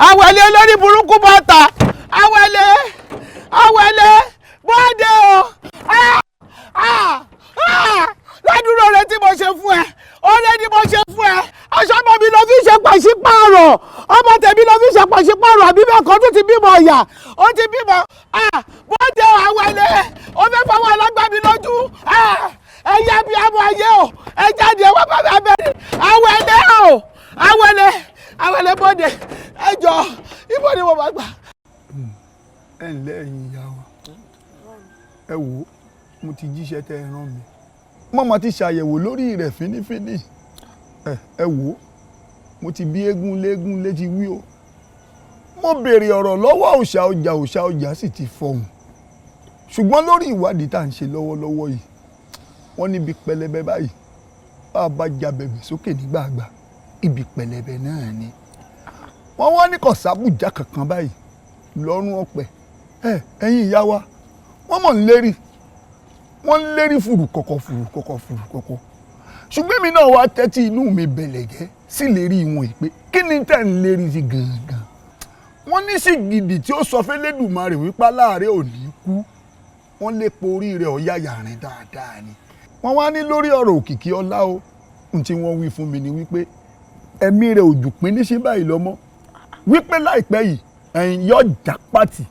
Àwẹ̀lẹ̀, olórí burúkú, bọ́ta! Àwẹ̀lẹ̀, àwẹ̀lẹ̀, bọ́ọ̀dẹ̀ o! Ládùúrò rẹ tí mo ṣe fún ẹ, ọ̀rẹ́ ni mo ṣe fún ẹ. Aṣọ ọmọ mi ló fi ṣe pàṣípààrọ̀, ọmọ tèmi ló fi ṣe pàṣípààrọ̀, àbí bẹ́ẹ̀ kọ́? Tó ti bímọ ọ̀yà, ó ti bímọ. Bọ́ọ̀dẹ̀ o, àwẹ̀lẹ̀, ó fẹ́ fọwọ́ alágbá mi lójú. Ẹ yá bí amọ̀ ayé o, ẹ jáde, ẹ wá bá mi abẹ́rẹ́. Àwẹ̀lẹ̀ o, àwẹ̀lẹ̀, àwẹ̀lẹ̀, bọ́ọ̀dẹ̀, ẹ jọ, ibo ni mo bá gbà? Ẹ ǹlẹ́, ẹ̀yin ìyá wa, ẹ wò ó, mo ti jíṣẹ́ tẹ́ ẹ rán mi, mọ́mọ́ ti ṣàyẹ̀wò lórí rẹ̀ fínífíní. Ẹ wò ó, mo ti bí eégún léégún létí wí o. Mo béèrè ọ̀rọ̀ lọ́wọ́ òòṣà ọjà, òòṣà ọjà sì ti fọhùn, ṣùgbọ́n lórí ìwádìí tá à ń ṣe lọ́wọ́lọ́wọ́ yìí, wọ́n níbi pẹlẹbẹ báyìí bá a bá ja bẹ̀bẹ̀ sókè nígbàgbà, ibi pẹlẹbẹ náà ni wọ́n wá ní kọ̀sábùjá kankan báyìí lọ́rùn ọ̀pẹ. Ẹ ẹ̀yin ìyá wa, wọ́n mọ̀ ń lérí, wọ́n ń lérí fùrù kọ̀kọ̀, fùrù kọ̀kọ̀, fùrù kọ̀kọ̀, ṣùgbọ́n èmi náà wá tẹ́tí inú mi bẹ̀lẹ̀ jẹ́ sí lérí wọn pé kí ni tẹ̀ ń lérí sí gangan? Wọ́n ní sí gidi tí ó sọ fẹ́lẹ́dùmarè wípé aláàárẹ̀ ò ní kú, wọ́n lè porí rẹ̀ ọ̀yàyà rìn dáadáa ni. Wọ́n wá ní lórí ọ̀rọ̀ òkìkí ọlá o, ohun tí wọ́n wí fún mi ni wípé ẹ̀mí rẹ̀ òjò pín ní sí báyìí lọ́mọ́, wípé láìpẹ́ yìí Ẹ̀yin yóò já pàtì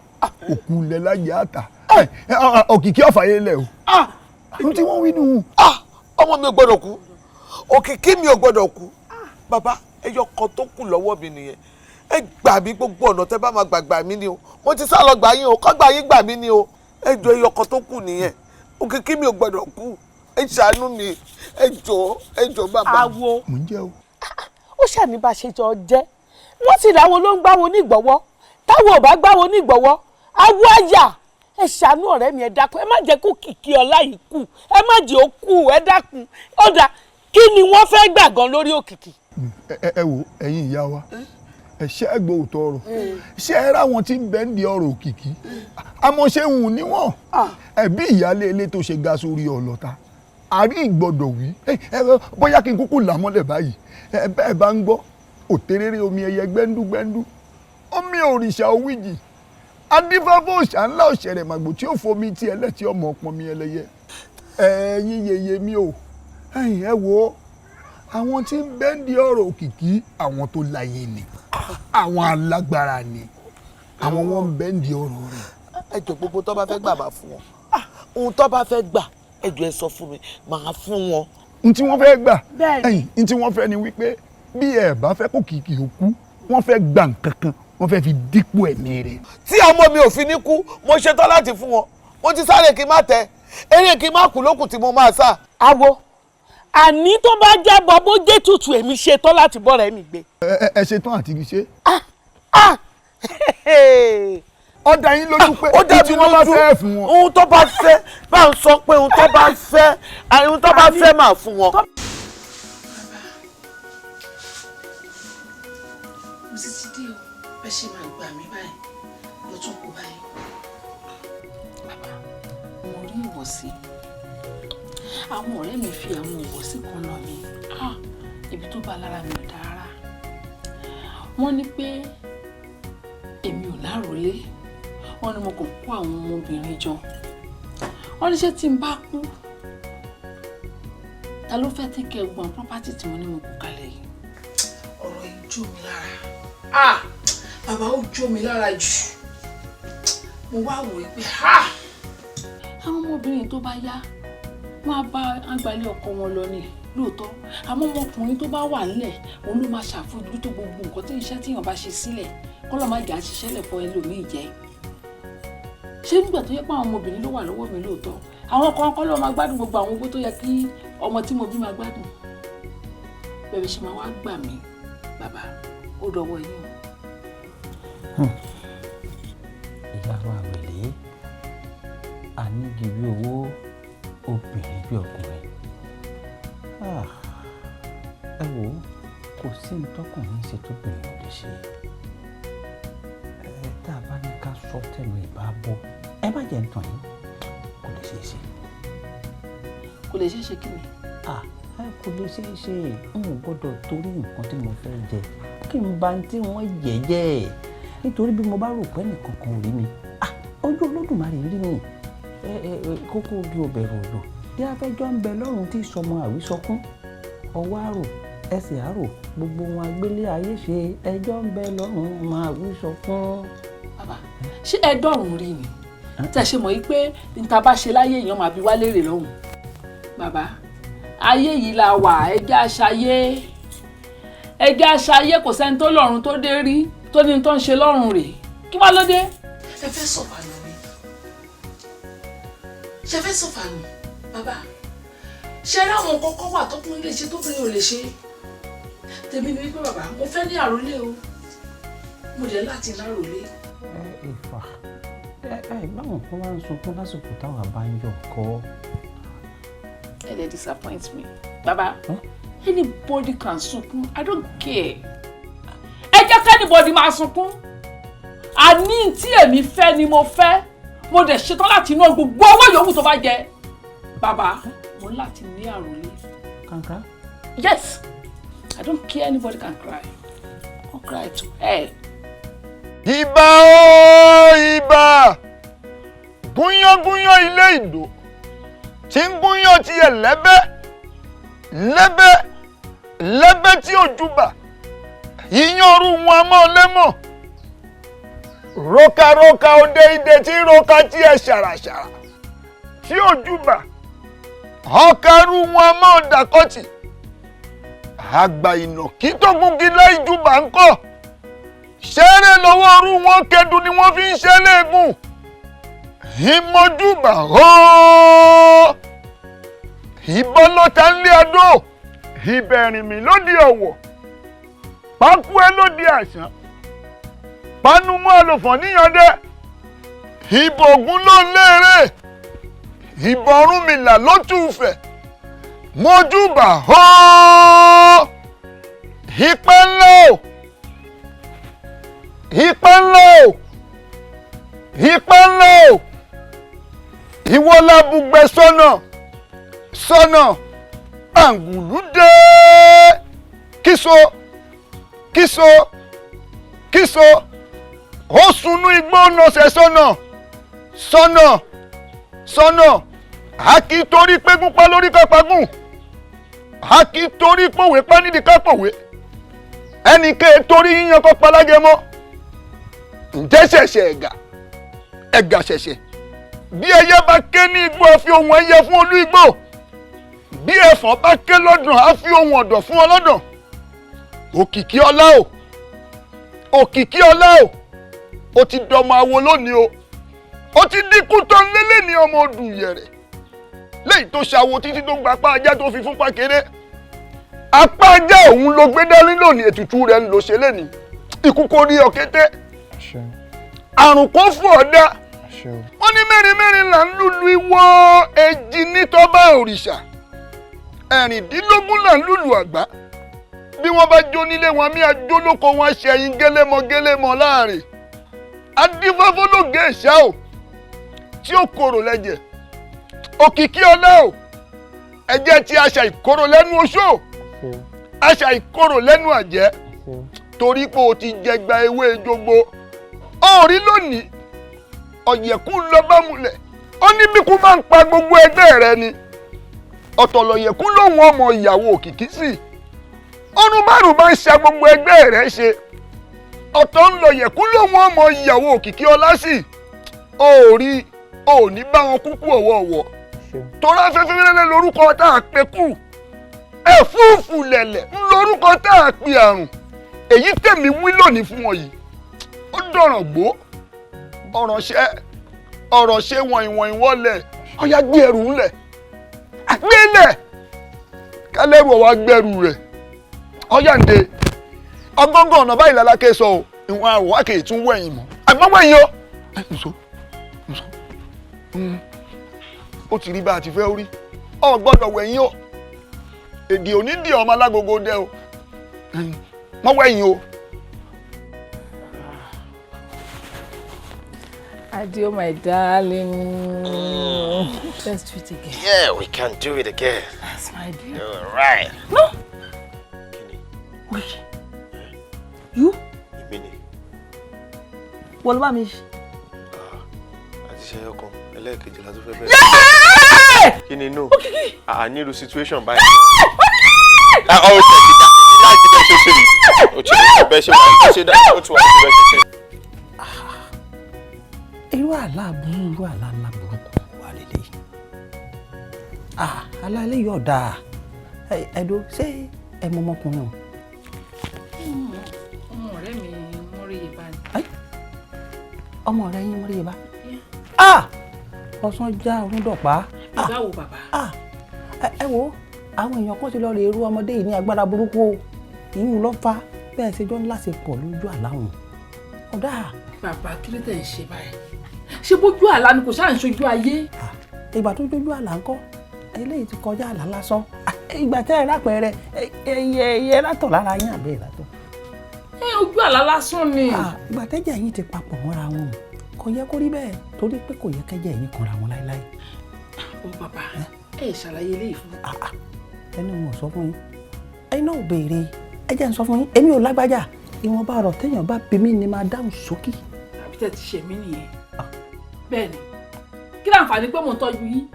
òkú ilẹ̀ láyé àtà òkìkí ọ̀fàyè lẹ̀ o. Ohun tí wọ́n wí nù. Ọmọ mi ò gbọ́dọ̀ kú, òkìkí mi ò gbọ́dọ̀ kú. Bàbá, ẹyọ kan tó kù lọ́wọ́ mi nìyẹn. Ẹ gbà mí, gbogbo ọ̀nà tẹ́ bá máa gbàgbà mí ni o. Mo ti sá lọ gbà yín o, kọ́ gbà yín gbà mí ni o. Ẹ jọ, ẹyọ kan tó kù nìyẹn, òkìkí mi ò gbọ́dọ̀ kú. Ẹ ṣàánú mi, ẹ jọ̀ọ́, ẹ jọ̀ọ́ bàbá. Awo. Mò ń jẹ́ o. Ó ṣàní bá ṣe jọ jẹ́. Wọ́n sì láwọn ló ń gbáwo nígbọ̀wọ́. Táwọn ò bá gbáwo nígbọ̀wọ́, awo àyà. Ẹ ṣàánú ọ̀rẹ́ mi, ẹ dákun. Ẹ má jẹ́ kó kìkì ọlá yìí kú, ẹ má jẹ́ ó kú, ẹ dákun. Ó dà, kí ni wọ́n fẹ́ gbà gan lórí òkìkí? Ẹ wo, ẹ̀yin ìyá wa, ẹ ṣe é gbọ́ òótọ́ ọ̀rọ̀. Ṣé ẹ ráwọn tí ń bẹ ń di ọ̀rọ̀ òkìkí, àmọ́ ṣé ń hùn níwọ̀n ẹbí ìyáálé ilé tó ṣe ga sórí ọlọ́ta àrí ìgbọ́dọ̀ wí. Bóyá kí n kúkú là mọ́lẹ̀ báyìí. Ẹ bẹ́ẹ̀ bá ń gbọ́ òtéréré omi ẹyẹ gbẹ́ndúgbẹ́ndú, omi òrìṣà òwìjì, adífáfó òòṣà ńlá òṣèré màgbò tí ó fomi tí ẹlẹ́tì ọmọ ọpọn mi ẹlẹ́yẹ. Ẹ̀yin yèyé mi o, ẹ̀yin, ẹ wo àwọn tí ń bẹ ń di ọ̀rọ̀ òkìkí, àwọn tó láyé ni, àwọn alágbára ni, àwọn wọn ń bẹ ń di ọ̀rọ̀ rẹ̀. Ẹ jọ̀ọ́, gbogbo tó bá fẹ́ gbà, máa fún wọn. Ohun tó bá fẹ́ gbà, ẹ jọ̀ọ́, ẹ sọ fún mi, màá fún wọn. N tí wọ́n fẹ́ gbà, ẹ̀yìn n tí wọ́n fẹ́ ni wípé bí ẹ bá fẹ́ kó kìkì ó kú, wọ́n fẹ́ gba nǹkan kan, wọ́n fẹ́ fi dípò ẹ̀mí rẹ̀. Tí ọmọ mi ò fi ní kú, mo ṣetán láti fún wọn. Mo ti sáré kí n má tẹ eré kí n má kú lókùn tí mo máa sá. Awo, àní tó bá jẹ́ bọ́ bó jẹ́ tutù, èmi ṣetán láti bọ́ra ẹ̀mí gbé. Ẹ ṣetán àti ṣe. Ó dá yín lójú pé ó dá tí mi wọ́n bá lójú. fẹ́ fún wọn. Ohun tó bá fẹ́, bá ń sọ pé ohun tó bá fẹ́, ohun tó bá fẹ́, máa fún wọn. Mo sì ti dé o. Bẹ́ẹ̀ ṣe máa gbà mí báyìí ló tún kú báyìí. Bàbá, mo rí ìwọ̀sí. Àwọn ọ̀rẹ́ mi fi àwọn ìwọ̀sí kan lọ mi. Ah, ibi tó bá lára mi ò dáa rárá. Wọ́n ní pé èmi ò láròlé. Wọ́n ní mo kàn kó àwọn ọmọbìnrin jọ. Wọ́n ní ṣé tí n bá kú, ta ló fẹ́ take care gbọ́n property tí mo ní mo kó kalẹ̀ yìí? Ọ̀rọ̀ yìí jó mi lára. Ah, bàbá, ó jó mi lára jù. Mo wá wò ó pé ha, àwọn ọmọbìnrin tó bá yá, wọn á bá àgbálẹ̀ ọkọ wọn lọ ní lóòótọ́, àmọ́ ọmọkùnrin tó bá wà nílẹ̀, òun ló máa ṣàfojútó gbogbo nǹkan tí iṣẹ́ tíyàn bá ṣe sílẹ̀ kọ́lọ́ má jà ṣiṣẹ́ lẹ̀ fọ ẹlòmíì jẹ́. Ṣé nígbà tó yẹ pé àwọn ọmọbìnrin ló wà lọ́wọ́ mi lóòótọ́, àwọn kan kọ́ ló máa gbádùn gbogbo àwọn owó tó yẹ kí ọmọ tí mo bí máa gbádùn? Bẹ́ẹ̀ ṣe máa wá gbà mí, bàbá, ó dọwọ́ yín o. Ìyá wa àwẹ̀lé, ànígi bí owó, obìnrin bí ọkùnrin. Ah, ẹ wò ó, kò sí ní tọkùnrin ṣe tóbìnrin ò lè ṣe. Ẹ tá a bá ní ká sọ tẹnu ìbá bọ, ẹ má jẹ́ ń tàn yín, kò lè ṣeé ṣe. Kò lè ṣeé ṣe kí ni? Ah, ẹ kò lè ṣeé ṣe. N ò gbọ́dọ̀ torí nǹkan tí mo fẹ́ jẹ kí n ba tí wọ́n jẹ jẹ́, nítorí bí mo bá rò pé nìkan kan ò rí mi, ah, ojú Olódùmarè rí mi. Ẹ ẹ ẹ, kókó bí o bẹ̀rù òjò bí afẹ́jọ́ ń bẹ lọ́rùn tí sọmọ àwísọkún, ọwọ́ àrò, ẹsẹ̀ àrò, gbogbo wọn agbélé ayé ṣe, ẹjọ́ ń bẹ lọ́rùn máa wísọkún. Bàbá, ṣé ẹ dọ̀rùn rí ni tí ẹ ṣe mọ̀ yìí pé níta bá ṣe láyé, èèyàn máa bi wá léèrè lọ́hùn? Bàbá, ayé yìí la wà, ẹjẹ́ àṣàyé, ẹjẹ́ àṣàyé. Kò sẹ́ni tó lọ́run tó dé rí tó ní tó ń ṣe lọ́run rèé. Kí wá ló dé? Ẹ fẹ́ sọ̀fànù ni? Ṣe fẹ́ sọ̀fànù? Bàbá, ṣe rí àwọn kọ́kọ́ wà tọkùnrin lè ṣe tóbìnrin ò lè ṣe. Tèmi ni wípé, bàbá, mo fẹ́ ní àrólé o. Mo dẹ̀ láti láròlé. Ẹ ìfà, ẹ ẹ báwọn kan wá ń sunkún lásìkò táwa bá ń yọ kọ́. Ẹ dẹ̀ disappoint me, bàbá. Anybody can sunkún, I don't care. Ẹ jẹ́ kí anybody máa sunkún. Àní tí èmi fẹ́ ni mo fẹ́. Mo dẹ̀ ṣetán láti ná gbogbo owó yòówù tó bá jẹ. Bàbá, mo ní láti ní àròlé. Kankan. Yes, I don't care. Anybody can cry or cry to hell. Ìbà o, ìbà! Gúnyángúnyán ilé ìdò tí ń gúnyán tiẹ̀ lẹ́bẹ́ lẹ́bẹ́ lẹ́bẹ́ tí ò júbà, ìyẹn orú wọn a mọ́ lẹ́mọ̀. Rókàrókà òde ìdè tí rókà tí ẹ ṣàràṣàrà tí òjúbà ọkàrú wọn mọ́ dàkọ́tì. Àgbà ìnàkí tó gúngi láì júbà ń kọ́. Ṣeré lọ́wọ́ ọrú wọn kẹdùn ni wọ́n fi ń ṣe léegun. Ìmọ̀júbà hóó. Ìbọn lọ́ta ń lé adó. Ìbẹ̀rìnmí lóde ọ̀wọ̀. Pákúẹ́ lóde àṣán. Panumọ́ àlòfọ̀n níyànjẹ́. Ìbò Ògún ló ń léèrè. Ìbò Ọ̀rúnmìlà ló tù fẹ̀. Mojúbà hóó. Ìpẹ́ ńlá o. Ìpẹ́ ńlá o. Ìpẹ́ ńlá o. Ìwọ lábùgbé sọ́nà sọ́nà àǹgùlù dé. Kíso kíso kíso ó sunú igbó nọsẹ̀ sọ́nà sọ́nà sọ́nà. A kì í torí pégún pa lórí kápágùn, a kì í torí pòwe pa nídìí kápòwe, ẹnì kéè torí yíyan kọ́ palágẹmọ́. Ǹjẹ́ ṣẹ̀ṣẹ̀ ẹ̀gà ẹ̀gà ṣẹ̀ṣẹ̀ bí ẹyẹ bá ké ní igbó a fi ohùn ẹyẹ fún olú igbó, bí ẹfọ̀n bá ké lọ́dàn a fi ohùn ọ̀dọ̀ fún ọlọ́dàn. Òkìkí ọlá o, òkìkí ọlá o, ó ti dọmọ awo lónìí o, ó ti dínkù tó ń lélẹ̀ ní ọmọ odù yẹ̀rẹ̀ léyìí tó ṣàwo títí tó gba apá ajá tó fi fún pákéré. Apá ajá òun ló gbé dání lónìí, ètùtù rẹ̀ ń lò ṣe lẹ́nìí. Ikú kò rí ọ̀kété, àrùn kò fún ọ̀dà. Wọ́n ní mẹ́rin mẹ́rin là ń lùlù ìwọ èjì nítọ́ba òrìṣà, 16 là ń lùlù àgbá. Bí wọ́n bá jó nílé wọn mí àjólóko wọn ṣẹ̀yìn gélémọ gélémọ láàrin. Adífáfólógé ìṣá o tí ó korò lẹ́jẹ̀. Òkìkí ọlá o, ẹ̀jẹ̀ tí aṣà ìkorò lẹ́nu oṣó, aṣà ìkorò lẹ́nu àjẹ́, torí pé o ti jẹgba ewé jogbo. Ó rí lónìí ọ̀yẹ̀kú lọ bá mulẹ̀, ó ní bí kú bá ń pa gbogbo ẹgbẹ́ rẹ ni. Ọ̀tọ̀lọ̀yẹ̀kú lòun ọmọ ìyàwó òkìkí sí. Ọdún márùn bá ń ṣa gbogbo ẹgbẹ́ rẹ ṣe. Ọ̀tọ̀ ń lọ̀yẹ̀kú lòun ọmọ ìyàwó òkìkí ọlá sí. Ó rí ò ní bá wọn kúkú ọ̀wọ̀ọ̀wọ̀. Torá afẹ́fẹ́ lẹ́lẹ́ lórúkọ tá a pè kú. Ẹ̀fúùfù lẹ̀lẹ̀ ń lórúkọ tá a pè àrùn. Èyí tèmi wí lónìí fún wọn yìí. Ó dọ̀ràn gbó. Ọ̀rọ̀ ṣe ọ̀rọ̀ ṣe wọ̀nyí wọ̀nyí wọlé. Ọ̀yá gbé ẹrù ńlẹ̀. Àgbélẹ̀ kálẹ́rù ọ̀wá gbẹ́rù rẹ̀. Ọ̀yá ǹde ọgọ́ngàn ọ̀nà báyìí lálákẹ́ sọ o. Ìwọ̀n àwọ̀ àkèyè tún wẹ̀yìn mọ́. Àmọ́ wẹ̀yìn o. Nso nso ó ti rí bá a ti fẹ́ rí. Ọ gbọ́dọ̀ wẹ̀yìn o. Èdè òní dì ọmọ alágogo dẹ o. Mọ́ wẹ̀yìn o. Adio, my darling. Let's do it again. Yeah, we can do it again. That's my dear. All right. No. Wait. You? Èmi ni. Wọ́n ló bá mi. Àti ṣe ọkàn ẹlẹ́ẹ̀kejì la tún fẹ́ bẹ̀rẹ̀. Kí ni no? À ní irú situation báyìí. Ó ṣe ti dá láti bẹ́ẹ̀ ṣe ṣe mi. Ó ti bẹ́ẹ̀ ṣe wà ṣe dá ó ti wà ṣe bẹ́ẹ̀ ṣe ṣe. Irú àlá burú, irú àlá ńlá burúkú wà lélẹ̀. Àlá eléyìí ọ̀dà. Ẹ̀dọ́ ṣé ẹ mọ ọmọkùnrin o? Ọmọ ọ̀rẹ́ mi Mọ́ríyè bá ní. Ọmọ ọ̀rẹ́ yín Mọ́ríyè bá? Ọ̀sán já ọdún dọ̀pá. Báwo bàbá? Ẹ wo àwọn èèyàn kan ti lọ rè eru ọmọdé yìí ní agbára burúkú o. Ìyún ló fa bẹ́ẹ̀ ṣe jọ ńlá ṣe pọ̀ lójú àlá òun. Ọ̀dà. Bàbá kí ló tẹ̀ ń ṣe báyìí? Ṣé bójú àlá ni kò ṣáà ń ṣojú ayé? Ìgbà tó jójú àlá ńkọ́, eléyìí ti kọjá àlá lásán. Ìgbà tẹ́ ẹ rápẹrẹ ẹyẹ ẹyẹ látọ̀ lára yín àbẹ́ ìlàtọ̀. Ẹ ojú àlá lásán ni. Ìgbà tẹ́jẹ̀ yín ti papọ̀ mọ́ra wọn kò yẹ kó rí bẹ́ẹ̀ torí pé kò yẹ kẹ́jẹ̀ yín kanra wọn láéláé. Ó bàbá ẹ ṣàlàyé eléyìí fún mi. Ẹni wọn ò sọ fún yín, ẹni náà ò béèrè, ẹ jẹ́ n sọ fún yín, èmi ò lágbájá. Ìwọ̀nba ọ̀rọ̀ téèyàn bá bí mi ni máa dáhùn sókè. Àbí tẹ́ ti ṣe mí nìyẹn. Bẹ́ẹ̀ ni, kí láǹfààní pé mò ń tọ́jú yín?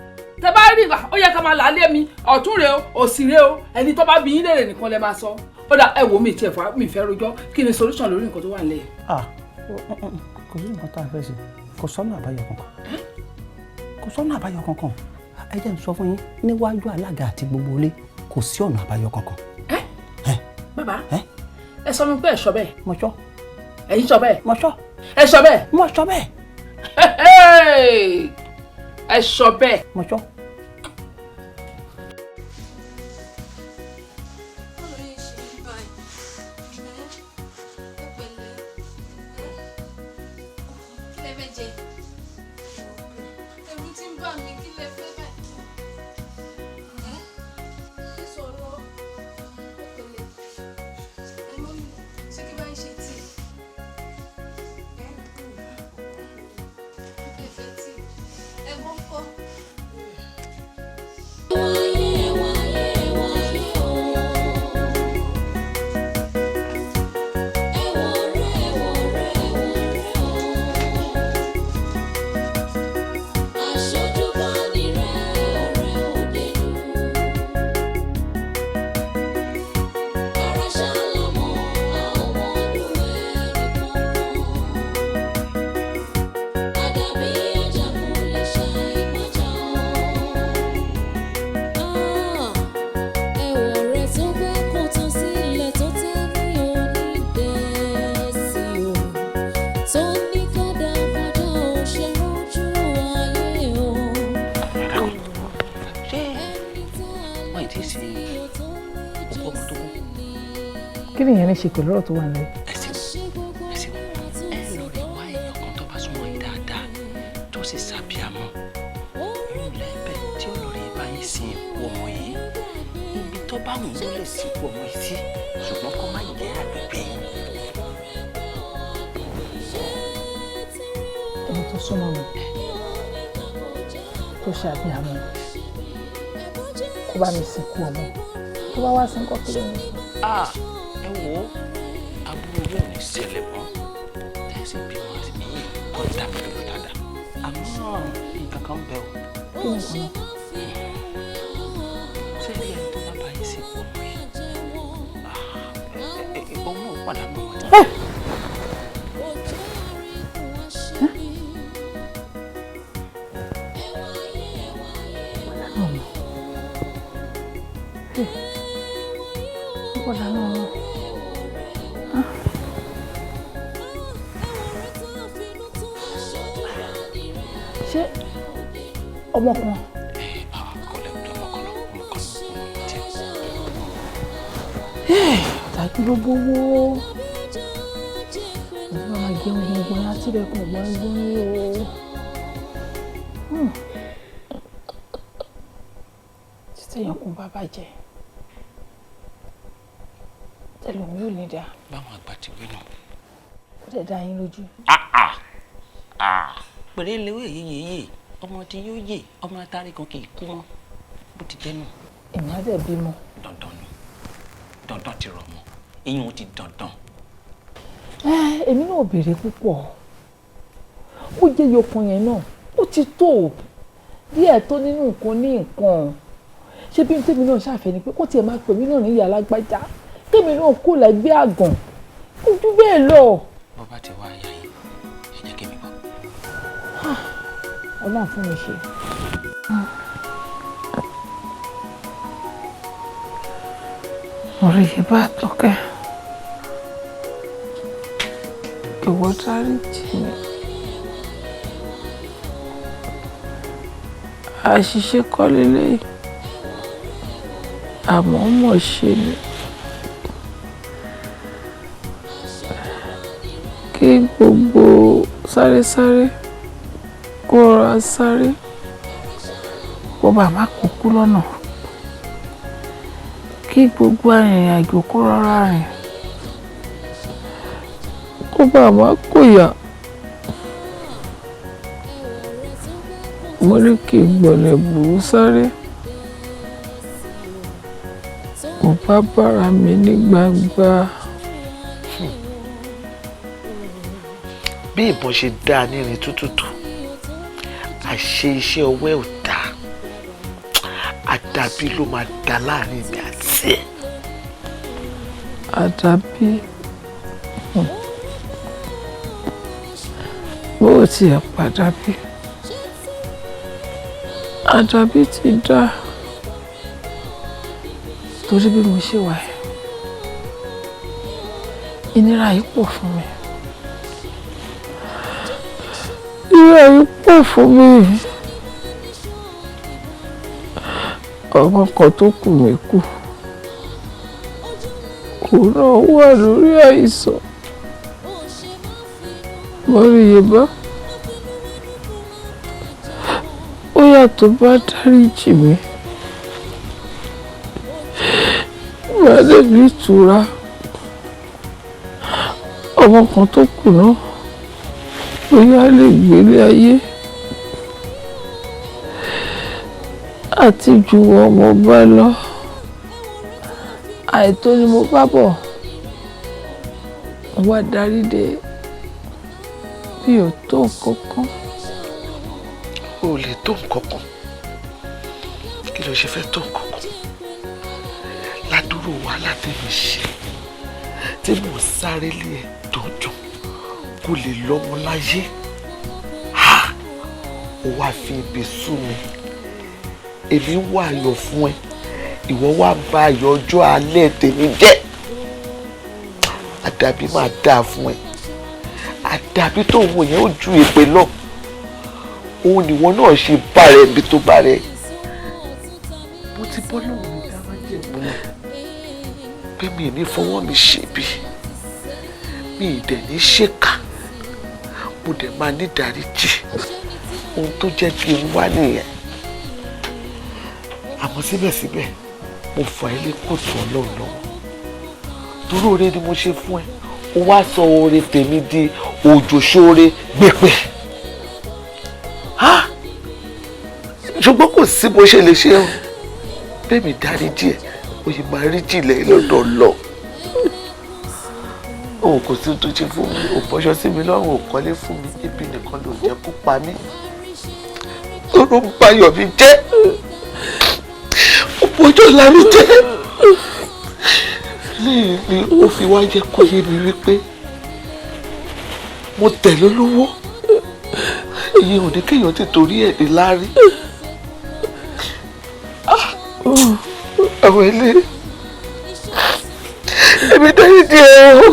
Tẹ́ bá rí ó yẹ ká máa là á lé mi, ọ̀tún rèé o, òsì rèé o, ẹni tó bá bí yín léèrè nìkan lẹ máa sọ. Ó dà ẹ wò mí tiẹ̀ fà mí fẹ́ rojọ́, kí ni solution lórí nǹkan tó wà nílẹ̀? Kò sí nǹkan tá a fẹ́ ṣe, kò sọ́nà àbáyọ kankan, kò sọ́nà àbáyọ kankan. Ẹ jẹ́ n sọ fún yín, níwájú alága àti gbogbo ilé, kò sí ọ̀nà àbáyọ kankan. Bàbá, ẹ sọ mi pé ẹ sọ bẹ́ẹ̀. Mo sọ. Ẹ̀yin sọ bẹ́ẹ̀. Mo sọ. Ẹ sọ bẹ́ẹ̀. Mo sọ bẹ́ẹ̀. Ẹ sọ bẹ́ẹ̀. Mo sọ. Kí ni ìyẹn ní ṣe pẹ̀lú ọ̀rọ̀ tó wà nílẹ̀? Ẹ lọ rí wá èèyàn kan tó bá súnmọ́ yín dáadáa, tó sì ṣàbíamọ́ irú lẹ́bẹ̀ tí ó lọ rí bá yín sin ìkú ọmọ yìí. Ibi tó bá wù ló lè sìnkú ọmọ yìí sí, ṣùgbọ́n kó má jẹ́ àgbègbè yìí. Ẹni tó súnmọ́ mi tó ṣàbíamọ́ kó bá mi sìnkú ọmọ, tó bá wá sí nǹkan, kí ló ní sọ? Ẹ wo, aburú yóò ní ṣẹlẹ̀ mọ́ tẹ̀sí bímọ àti yìí kọ́ dá mi lójú dáadáa, àmọ́ nǹkan kan bẹ̀ o. Kí ni nǹkan náà? Ṣé ilé ẹni tó bá bá yín sìnkú ọmọ yìí, òun ò pàdánù ọmọ tí. Pàdánù ọmọ. Ṣé ọmọ kan? Tàbí gbogbo owó ìlú máa jẹun gbọngbọn láti rẹkùn gbọngbọn o. Títí èèyàn kún bá bàjẹ́, tẹlomi ò ní dáa. Báwọn àgbà ti wí nù. Ó dẹ̀ dá yín lójú. Pèrè lewé yéyéyé, ọmọ tí yóò yè, ọmọ atari kan kì í kú mọ́, bó ti jẹ́ nù. Èmi á dẹ̀ bímọ. Dandan nù, dandan ti rọ̀ mọ́, eyín ti dandan. Èmi náà béèrè púpọ̀, ó jẹ́ yọkan yẹn náà ó ti tó díẹ̀ tó nínú nǹkan ní nǹkan. Ṣé bí tèmi náà ṣàfẹ́ ni pé kó tiẹ̀ máa pè mí náà ní ìyá alágbájá, kémi náà kó lẹ́gbẹ́ àgàn, kó jù bẹ́ẹ̀ lọ. Bó bá ti wá ayá yìí, ẹ jẹ́ kémi gbọ́. Ọlọ́run fún mi ṣe. Ọ̀rẹ́ yìí bá tọ́kẹ́, jọ̀wọ́ dáríjì mi. Àṣìṣe kọ́ leléyìí, àmọ́ mọ̀ ṣe ni. Kí gbogbo sáré-sáré kó rọra sáré, kó bàa má kúkú lọ́nà. Kí gbogbo arìnrìn-àjò kó rọra rìn, kó bàa má kòyà. Mo ní kí n gbọ̀nà ẹ̀bùrú sáré, mo bá bára mi ní gbangba. Bí ìbọn ṣe dáa nírin tútù tó, àṣe iṣẹ́ ọwọ́ ẹ̀ ò dáa, àdàbí ló máa dá láàrin mi àti ẹ̀. Àdàbí. tiẹ̀ padà bí. Àdàbí ti dá, torí bí mo ṣe wà yìí, ìnira yìí pọ̀ fún mi. Ìnira yìí pọ̀ fún mi. Ọmọ kan tó kù mí kù, òun náà wà lórí àìsàn. Mọ́ríyébá, ó yàtọ̀ bá dáríjì mi, màá lè ní ìtura. Ọmọ kan tó kù náà bóyá lè gbélé ayé àti ju ọmọ bá lọ. Àìtó ni mo bá bọ̀, mo wá darí dé bí ò tó nǹkan kan. O lè tó nǹkan kan. Kí ló ṣe fẹ́ tó nǹkan kan? Ládùúrò wàhálà tèmi ṣe tí mò ń sáré lé ẹ dọ̀jọ̀ kó lè lọ́mọ láyé. Ha! Ó wá fi ibi sú mi. Èmi ń wá ayọ̀ fún ẹ, ìwọ wá bà ayọ̀ ọjọ́ alẹ́ tèmi jẹ́. Àdàbí máa dáa fún ẹ. Àdàbí tó wò yẹn ó ju èpè lọ. Òun nìwọ náà ṣe bá rẹ ibi tó bá rẹ. Mo ti bọ́ lóhùn mi dá májẹ̀mú náà pé mi ì ní fọwọ́ mi ṣèbí, mi ì dẹ̀ ní ṣèkà, mo dẹ̀ máa ní ìdáríjì. Ohun tó jẹ́ kí n wá nìyẹn. Àmọ́ síbẹ̀síbẹ̀ mo fà ẹ́ lé kóòtù Ọlọ́run lọ́wọ́. Torí oore ni mo ṣe fún ẹ, ó wá sọ oore tèmi di òjòṣóore gbèpè. Ṣùgbọ́n kò sí bó ṣe lè ṣe o. Bẹ́ẹ̀mi dáríjì ẹ̀, ó yẹ máa rí jìnlẹ̀ lọ́dọ̀ lọ. Òun kò sí tó ṣe fún mi, ò bọ́ṣọ sí mi lọ́rùn, ò kọ́lé fún mi, ebi nìkan ló jẹ́ kó pa mí. Tóró ń bayọ̀ mi jẹ́, ó bọ́jọ́ ọ̀la mi jẹ́. Lẹ́yìn ni ó fi wá jẹ́ kó yé mi wípé mo tẹ̀lé lówó. Ìyẹn ò ní kéèyàn ti torí ẹ̀ ní láárí. Àwọn ilé èmi dárí díẹ̀ o,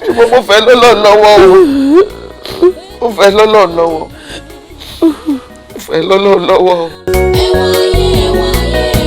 ṣùgbọ́n mo fẹ́ lọ́lọ́ lọ́wọ́ o, mo fẹ́ lọ́lọ́ lọ́wọ́, mo fẹ́ lọ́lọ́ lọ́wọ́ o. Ẹwà ayé, ẹwà ayé.